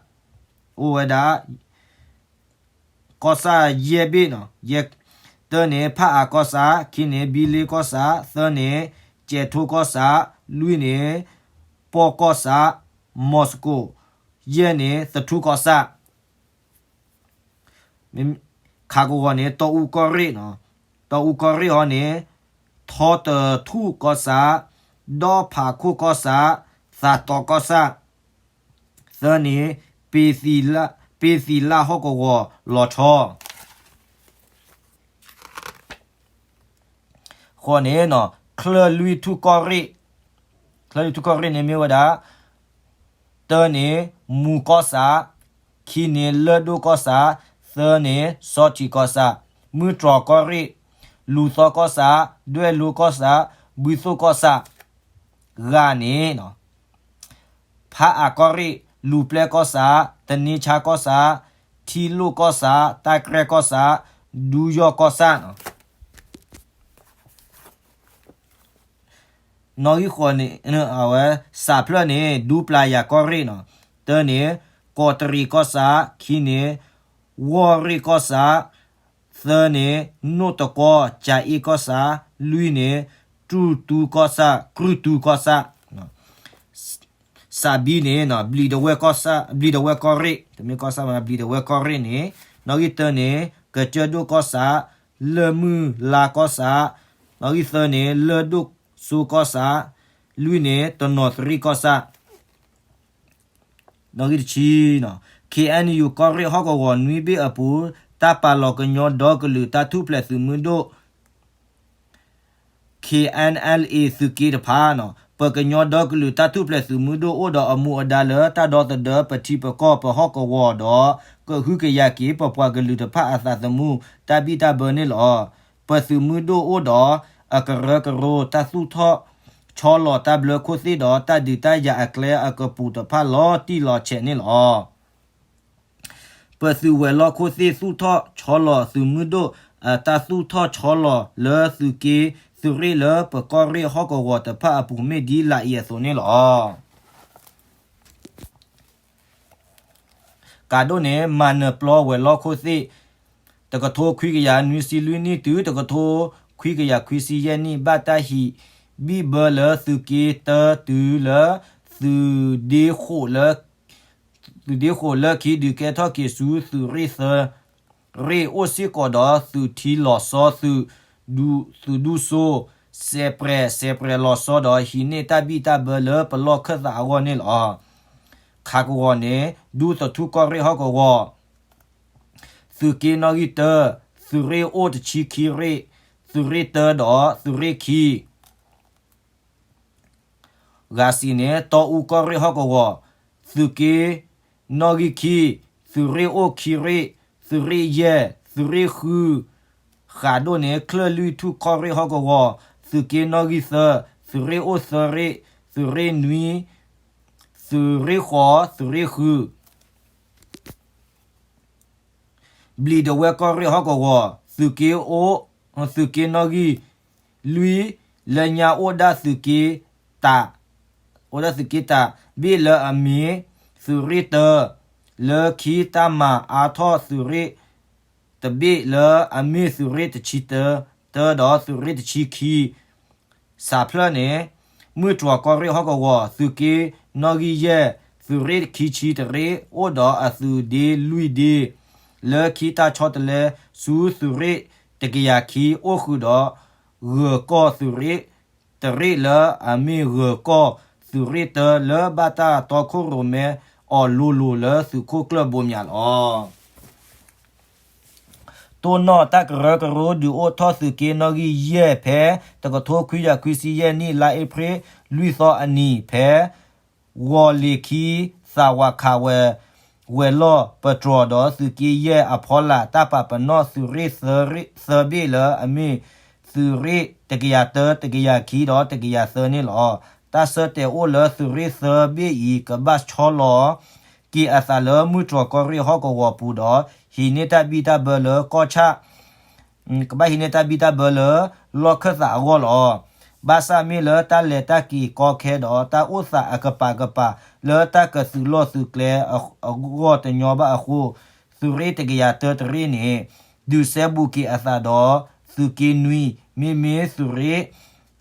အိၣ်ဝဲဒၣ် ကီၢ်ဆၣ်ယဲၢ်ဘ့ၣ်, တၢန့ၣ် ဖၣ်အးကီၢ်ဆၣ်, ခံန့ၣ် ဘံလ့ကီၢ်ဆၣ်, သၢန့ၣ် ကဲးထိကီၢ်ဆၣ်, လွံၢ်န့ၣ် ပီၢ်ကီၢ်ဆၣ်, မီၤစကိး, ယဲၢ်န့ၣ် သထူၣ်ကီၢ်ဆၣ်. ခးကဝီၤန့ၣ် တီအူကီၢ်ရ့ၣ်, တီအူကီၢ်ရ့ၣ်ဟီန့ၣ် ထီတထူၣ်ကီၢ်ဆၣ်, ဒီၣ်ဖးခိၣ်ကီၢ်ဆၣ်, သးတီကီၢ်ဆၣ်, သၢန့ၣ် ပ့ၤသံလၣ်ဟီၣ်ကဝီၤလီၤဆီ ဃိးန့ၣ် ချၢၣ်လွံၢ်ထူၣ်ကီၢ်ရ့ၣ်, ချၢၣ်လွံၢ်ထူၣ်ကီၢ်ရ့ၣ်န့ၣ်မ့ၢ်ဝဲဒၣ် တၢန့ၣ် မူၤကီၢ်ဆၣ်, ခံန့ၣ် လၢၢ်ဒိၣ်ကီၢ်ဆၣ်, သၢန့ၣ် စီထံးကီၢ်ဆၣ်, မုၢ်တြီၤကီၢ်ရ့ၣ်, လူၤသီကီၢ်ဆၣ်, ဒွဲၣ်လိကီၢ်ဆၣ်, ဘုသိၣ်ကီၢ်ဆၣ်, ဂၤန့ၣ် ဖးအးကီၢ်ရ့ၣ်, လူၤပျဲၢ်ကီၢ်ဆၣ်, တနံဆါကီၢ်ဆၣ်, ထံလိၣ်ကီၢ်ဆၣ်, တၢ်ကြဲၢ်ကီၢ်ဆၣ်, ဒူယီၢ်ကီၢ်ဆၣ်, နီၣ်ဂံၢ်ဃိးန့ၣ် အဝဲ စးဖျၢၣ်န့ၣ် ဒူပျၤယၤကီၢ်ရ့ၣ်န့ၣ်, တၢန့ၣ် ကီးတရံးကီၢ်ဆၣ်, ခံန့ၣ် ဝီၢ်ရ့ၣ်ကီၢ်ဆၣ်, သၢန့ၣ် နိၣ်တကီၢ်ကၠၤအ့ၣ်ကီၢ်ဆၣ်, လွံၢ်န့ၣ် ကရူၢ်တူကီၢ်ဆၣ်, ကရူၢ်တူကီၢ်ဆၣ်, စးဘံန့ၣ် ဘျံးဒဝဲၢ်ကီၢ်ဆၣ်, ဘျံးဒဝဲၢ်ကီၢ်ရ့ၣ်, တမ့ၢ်ကီၢ်ဆၣ်မး ဘျံးဒဝဲၢ်ကီၢ်ရ့ၣ်န့ၣ်, နီၣ်ဂံၢ်တၢန့ၣ် ကစၢၢ်ဒိၣ်ကီၢ်ဆၣ်, လၢၢ်မုၢ်လါကီၢ်ဆၣ်, နီၣ်ဂံၢ်သၢန့ၣ် လၢၢ်ဒိၣ်စိကီၢ်ဆၣ်, လွံၢ်န့ၣ် တနီၤသရံၣ်ကီၢ်ဆၣ်. နီၣ်ဂံၢ်တဆံ, ခ့ၣ်အဲၣ်ယူၣ် ကီၢ်ရ့ၣ်ဟီၣ်ကဝီၤနွံဘ့ၣ်အပူၤ တၢ်ပာ်လီၤကညီဒီကလုာ်တၢ်ထူၣ်ဖျဲးသုးမုၢ်ဒိၣ် ခ့ၣ်အဲၣ်အလ်အ့ သုးက့တဖၣ်န့ၣ်, ပကညီဒီကလုာ်တၢ်ထူၣ်ဖျဲးသုးမုၢ်ဒိၣ်အိၣ်ဒီးအမူအဒါလၢ တၢ်ဒီသဒၢပထံပကီၢ်ပဟီၣ်ကဝီၤဒီး ကဟုကယာ်က့ၤပပှၤကလုာ်တဖၣ်အသးသမူတၢ်ဘံၣ်တၢ်ဘၢန့ၣ်လီၤ. ပသုးမုၢ်ဒိၣ်အိၣ်ဒီးအကရၢကရိ တၢ်သူၣ်ထီၣ်ဆီလီၤတၢ်ဘျၢခိၣ်သ့ၣ်ဒီး တၢ်ဒုးတၢ်ယၤအကျဲအကပူၤတဖၣ်လီၤတံၢ်လီၤဆဲးန့ၣ်လီၤ. ပသုးဝဲၤလီၢ်ခိၣ်သ့ၣ်သူၣ်ထီၣ်ဆီလီၤသုးမုၢ်ဒိၣ် တၢ်သူၣ်ထီၣ်ဆီလီၤလၢသုးက့ သုးရ့ၣ်လၢပကီၢ်ရ့ၣ်ဟီၣ်ကဝီၤတဖၣ်အပူၤ မ့ၢ်ဒ်လာ်အံၤအသိးန့ၣ်လီၤ. ကးဒိၣ်န့ၣ် မၤနၢၤပျီဝဲၤလီၢ်ခိၣ်သ့ၣ် တကထိခွံကယၤနွံဆံလွံၢ်နံၣ်တုၤ တကထိခွံကယၤခွံဆံယဲၢ်နံၣ် ဘၣ်တၢ်ဟံးဘံၣ်ဘၢလၢသုးက့တၢတုၤလၢ သုးဒ့ဃိးလၢ သုးဒ့ဃိးလၢခံဒုးကဲထီၣ်က့ၤဆူသုးရ့ၣ်သၢ ရ့ၣ်အိၣ်စ့ၢ်ကီးဒီးသုးထံလီၤဆီ သုးဒူစိ စဲးပြဲး စဲးပြဲးလီၤဆီဒီး ဟံးန့ၢ်တၢ်ဘံၣ်တၢ်ဘၢလၢပလီၢ်ခၢၣ်သးအဂီၢ်န့ၣ်လီၤ. ခးကဝီၤန့ၣ် ဒူသထူၣ်ကီၢ်ရ့ၣ်ဟီၣ်ကဝီၤ သုးက့နီၣ်ဂံၢ်တၢ, သုးရ့ၣ်အိၣ်တဆံခံရ့ၣ်, သုးရ့ၣ်တၢဒီးသုးရ့ၣ်ခံ ဂၤစံးန့ၣ် တီအူကီၢ်ရ့ၣ်ဟီၣ်ကဝီၤ, သုးက့နီၣ်ဂံၢ်ခံ, သုးရ့ၣ်အိၣ်ခံရ့ၣ်, သုးရ့ၣ်ယဲၢ်, သုးရ့ၣ်ဃု, ဃးဒိၣ်န့ၣ် ချၢၣ်လွံၢ်ထူၣ်ကီၢ်ရ့ၣ်ဟီၣ်ကဝီၤ, သုးက့နီၣ်ဂံၢ်သၢ, သုးရ့ၣ်အိၣ်သၢရ့ၣ်, သုးရ့ၣ်နွံ, သုးရ့ၣ်ဃိး, သုးရ့ၣ်ဃု, ဘျံးဒဝဲၢ်ကီၢ်ရ့ၣ်ဟီၣ်ကဝီၤ, သုးက့အိၣ်, သုးက့နီၣ်ဂံၢ်လွံၢ်, လၢညါအိၣ်ဒၣ်သုးက့တး, အိၣ်ဒၣ်သုးက့တးဘ့ၣ်လၢအမ့ၢ်သုးရ့ၣ်တၢ, လၢခံတၢ်မၤအါထီၣ်သုးရ့ၣ် တဘ့ၣ်လၢအမ့ၢ်သုးရ့ၣ်တဆံတၢ, တၢဒီးသုးရ့ၣ်တဆံခံ, စးဖျၢၣ်န့ၣ်, မုၢ်တြီၤကီၢ်ရ့ၣ်ဟီၣ်ကဝီၤ, သုးက့နီၣ်ဂံၢ်ယဲၢ်, သုးရ့ၣ်ခံဆံတရ့ၣ်, အိၣ်ဒီးအသုးဒ့လွံၢ်ဒ့, လၢခံတၢ်ဆီတလဲဆူသုးရ့ၣ်တကယၤခံ အိၣ်ဃုာ်ဒီး ဂၢၤကီၢ်သုးရ့ၣ်တရ့ၣ်လၢအမ့ၢ်ဂၢၤကီၢ်သုးရ့ၣ်တၢ လၢဘၣ်တၢ်တီခိၣ်ရိၣ်မဲအီၤလိၤလိၤလၢသုးခိၣ်ကျၢၢ်ဘိးမၠးလီၤ. တိၢ်နီၣ်တၢ်ကရၢကရိဒုးအိၣ်ထီၣ်သုးက့နီၣ်ဂံၢ်ယဲၢ်ဖဲ တကထိခွံကယၤခွံဆံယဲၢ်နံၣ် လါအ့ဖြ့ၣ်လွံၢ်သီအနံၤ ဖဲ ဂီၤလ့ၤခံ သးဝးခးဝဲၤ, ဝဲၤလီၢ်ပတြီၤဒီးသုးက့ယဲၢ်အဖီလာ် တၢ်ပာ်ပနီၣ်သုးရ့ၣ်သၢဘ့ၣ်လၢအမ့ၢ်သုးရ့ၣ်တကယၤတၢ, တကယၤခံ ဒီးတကယၤသၢန့ၣ်လီၤ. တၢ်ဆၢတဲာ်အိၣ်လၢသုးရ့ၣ်သၢဘ့ၣ်အံၤ ကဘၣ်ဆီလီၤက့ၤအသးလၢမုၢ်တြီၤကီၢ်ရ့ၣ်ဟီၣ်ကဝီၤပူၤဒီး ဟံးန့ၢ်တၢ်ဘံၣ်တၢ်ဘၢလၢကီၢ်ဆၣ် ကဘၣ်ဟံးန့ၢ်တၢ်ဘံၣ်တၢ်ဘၢလၢလီၢ်ခၢၣ်သးအဂီၢ်လီၤ. ဘၣ်ဆၣ်မ့ၢ်လၢတၢ်လဲၤတၢ်က့ၤကီခဲဒီး တၢ်အိၣ်သးအကပၤကပၤ လၢတၢ်ကသုးလီၢ်သုးကျဲအဂီၢ်တညီဘၣ်အဃိ, သုးရ့ၣ်တကယၤတၢတရ့ၣ်န့ၣ် ဒုးစဲဘူးက့ၤအသးဒီးသုးက့နွံ, မ့မ့ၢ်သုးရ့ၣ်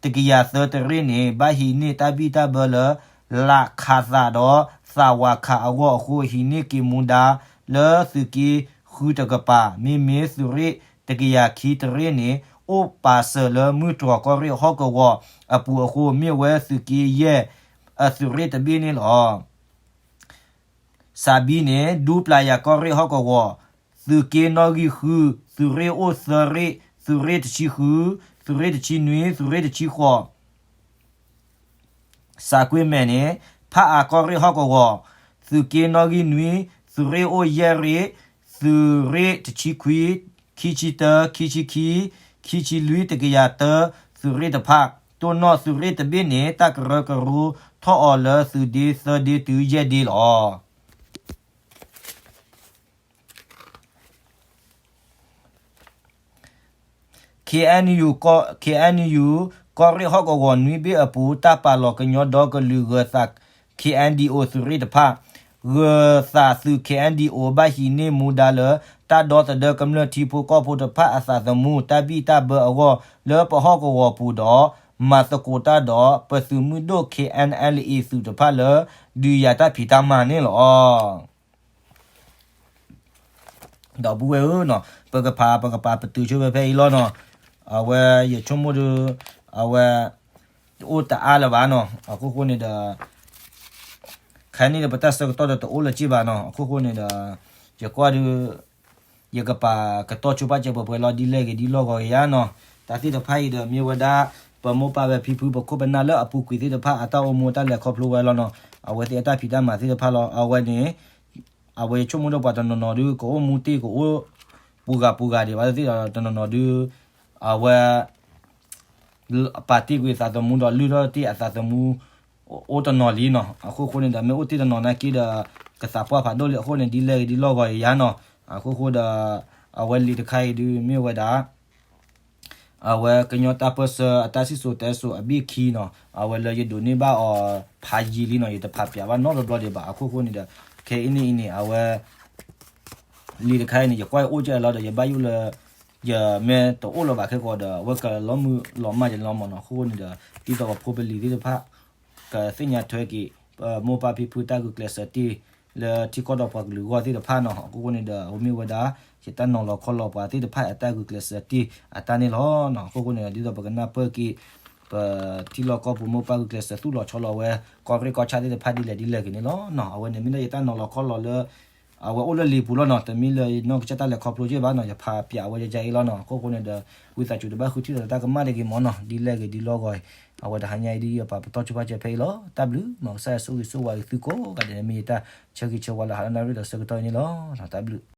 တကယၤသၢတရ့ၣ်န့ၣ် ဘၣ်ဟံးန့ၢ်တၢ်ဘံၣ်တၢ်ဘၢလၢ လးခးသးဒီးသးဝးခးအဂီၢ်အဃိ ဟံးန့ၢ်က့ၤမူဒါလၢသုးက့ဃုတကပၤ, မ့မ့ၢ်သုးရ့ၣ်တကယၤခံတရ့ၣ်န့ၣ် အိၣ်ပာ်စၢၤလၢမုၢ်တြီၤကီၢ်ရ့ၣ်ဟီၣ်ကဝီၤအပူၤအဃိ မ့ၢ်ဝဲသုးက့ယဲၢ်အသုးရ့ၣ်တဘ့ၣ်န့ၣ်လီၤ. စးဘံန့ၣ် ဒူပျၤယၤကီၢ်ရ့ၣ်ဟီၣ်ကဝီၤ, သုးက့နီၣ်ဂံၢ်ဃု, သုးရ့ၣ်အိၣ်သၢရ့ၣ်, သုးရ့ၣ်တဆံဃု, သုးရ့ၣ်တဆံနွံ, သုးရ့ၣ်တဆံဃိး, စးကွ့မဲာ်န့ၣ် ဖးအါကီၢ်ရ့ၣ်ဟီၣ်ကဝီၤ, သုးက့နီၣ်ဂံၢ်နွံ, သုးရ့ၣ်အိၣ်ယဲၢ်ရ့ၣ်, သုးရ့ၣ်တဆံခွံ, ခံဆံတၢ, ခံဆံခံ, ခံဆံလွံၢ်, တကယၤတၢ, သုးရ့ၣ်တဖၣ်, တိၢ်နီၣ်သုးရ့ၣ်တဘ့ၣ်န့ၣ် တၢ်ကရၢကရိထီၣ်အီၤလၢသုးဒ့သၢဒ့တုၤယဲၢ်ဒ့လီၤ. ခ့ၣ်အဲၣ်ယူၣ်, ခ့ၣ်အဲၣ်ယူၣ်, ကီၢ်ရ့ၣ်ဟီၣ်ကဝီၤနွံဘ့ၣ်အပူၤ တၢ်ပာ်လီၤကညီဒီကလုာ်ဂၢၤသး ခ့ၣ်အဲၣ်ဒံၣ်အိၣ် သုးရ့ၣ်တဖၣ်, ဂၢၤသးသုး ခ့ၣ်အဲၣ်ဒံၣ်အိၣ် ဘၣ်ဟံးန့ၢ်မူဒါလၢ တၢ်ဒီသဒၢကမျၢၢ်ထံဖိကီၢ်ဖိတဖၣ်အသးသမူ တၢ်ဘံၣ်တၢ်ဘၢအဂီၢ် လၢပဟီၣ်ကဝီၤပူၤဒီး မၤသကိးတၢ်ဒီးပသုးမုၢ်ဒိၣ် ခ့ၣ်အဲၣ်အလ်အ့ သုးတဖၣ်လၢ ဒုးယၤတၢ်ဖံးတၢ်မၤန့ၣ်လီၤ. ဒီပုၢ်ဝဲၢ်ဧၢနီၤ, ပကဖးပကပာ်ပတုာ်ဆိဖဲဖဲအံၤလီၤနီၤ. အဝဲယဆိကမိၣ်ဒီး အဝဲ တအိၣ်တအါလၢၤဘၣ်နီၤ. အခိၣ်ဃိန့ၣ်ဒီး ခဲအံၤန့ၣ်ဒီး ပတၢ်ဆၢကတီၢ်ဒီးတအိၣ်လၢၤဘၣ်နီၤ. အခိၣ်ဃိန့ၣ်ဒီး ယကွၢ်ဒီး ယကပာ်ကတီၢ်ဆိပာ်စၢၤပှဲၤပှဲၤလီၤ ဒ်လဲၣ်ဂ့ၤဒ်လဲၣ်ဂ့ၤယၤနီၤ. တၢ်သ့ၣ်တဖၣ်အံၤဒီးမ့ၢ်ဝဲဒၣ် ပမိၢ်ပၢ်ဝဲၢ်ဖံဖု ပခိၣ်ပနၢ်လၢအပူၤကွံာ်သ့ၣ်တဖၣ် အတၢ်အိၣ်မူတၢ်လဲၤခီဖျိဝဲလီၤနီၤ. အဝဲသ့ၣ်အတၢ်ဖံးတၢ်မၤသ့ၣ်တဖၣ်လီၤ. အဝဲန့ၣ် အဝဲယဆိကမိၣ်ဒီးပှၤတနီၤနီၤဒုး ကအိၣ်မူတ့ၢ်ကအိၣ် ပူၤဂၤပူၤဂၤဒံးဘၣ်သ့ၣ်ဒီး တနီၤနီၤဒုး အဝဲ ပာ်တ့ၢ်ကွံာ်အသးသမူဒီး လုၢ်ထီၣ်တ့ၢ်အသးသမူ အိၣ်တနီၤလံနီၤ. အခိၣ်ဃိန့ၣ်ဒီး မ့ၢ်အိၣ်တ့ၢ်တနီၤနာ်က့ဒီး ကသးပှၢ်ဖးဒိၣ်လံ. အဃိန့ၣ် ဒ်လဲၣ်ဂ့ၤဒ်လဲၣ်ဂ့ၤယၤနီၤ. အခိၣ်ဃိဒီး အဝဲလံာ်တခါအံၤဒုး မ့ၢ်ဝဲဒၣ် အဝဲကညီတၢ်ပၢၢ်ဆၢအတၢ်စံၣ်စိၤတဲစိၤအဘ့ၣ်ခံနီၤ, အဝဲလၢယဒိးန့ၢ်ဘၣ်အီၤဖးယံာ်လံနီၤ, ယတဖးပၠးဘၣ်နီတဘျီဒံးဘၣ်. အခိၣ်ဃိန့ၣ်ဒီး ခဲအံၤန့ၣ်အံၤန့ၣ် အဝဲ လံာ်တခါအံၤန့ၣ် ယကွၢ်အိၣ်ကဲလီၤဒီး ယဘၣ်ယိၣ်လၢ ယမ့ၢ်တအိၣ်လၢၤဘၣ်ခဲကိးဒီး အဝဲကလီၤမုၢ်လီၤမၢ်ယလီၤမၢ်နီၤ. အခိၣ်ဃိန့ၣ်ဒီး ဒ်သိးပဖိပလံၤသ့ၣ်တဖၣ် ကသ့ၣ်ညါထွဲက့ၤ ပမိၢ်ပၢ်ဖံဖုတၢ်ဂုာ်ကျဲးစၢးတ့ၢ် လၢထံကီၢ်ဒီးပှၤကလုာ်အဂီၢ်သ့ၣ်တဖၣ်နီၤ. အခိၣ်ဃိန့ၣ်ဒီး အဝဲမ့ၢ်ဝဲဒၣ် ယတၢ်နီၤလီၤခီလီၤပှၤသ့ၣ်တဖၣ်အတၢ်ဂုာ်ကျဲးစၢးတ့ၢ်အတၢ်န့ၣ်လီၤ. အခိၣ်ဃိန့ၣ်ဒီး ဒ်သိးပကနၢ်ပၢၢ်က့ၤ ပထံလီၢ်ကီၢ်ပူၤမိၢ်ပၢ်ဂုာ်ကျဲးစၢးသူၣ်လီၤဆီလီၤဝဲ ကီၢ်ရ့ၣ်ကီၢ်ဆၣ်သ့ၣ်တဖၣ်ဒ်လဲၣ်ဒ်လဲၣ်ဂ့ၤန့ၣ်လီၤ. အဝဲန့ၣ်မ့ၢ်ဒၣ်ယတၢ်နီၤလီၤခီလီၤလၢ အဝဲအိၣ်လၢလံာ်ပူၤလီၤနီၤ. တမ့ၢ်လၢယနီၢ်ကစၢ်တၢ်လဲၤခီဖျိက့ဘၣ်နီၤ, ယဖးပၠးအဝဲယယအံၤလီၤနီၤ. အခိၣ်ဃိန့ၣ်ဒီး ဝံသးစူၤတဘၣ်ဃုထံၣ်ဒီးတၢ်ကမၣ်တဂ့ၤမၢ်နီၤ. ဒ်လဲၣ်ဂ့ၤဒ်လဲၣ်ဂ့ၤ အဝဲတဟါညါအံၤဒ် ယပာ်ပတီၢ်ဆိပာ်စၢၤဖဲအံၤလီၤ. တၢ်ဘျုးမၢ်, ကစၢ်ယွၤဆိၣ်ဂ့ၤဆိၣ်ဝါက့ၤသုကိးဂၤဒဲးန့ၣ် မ့ၢ်ယတၢ်ဆၢဂ့ၤဆၢဝါလၢဟါလၢနၣ်ရံၣ်ဒီးဆၢကတီၢ်အံၤန့ၣ်လီၤ. တၢ်ဘျုး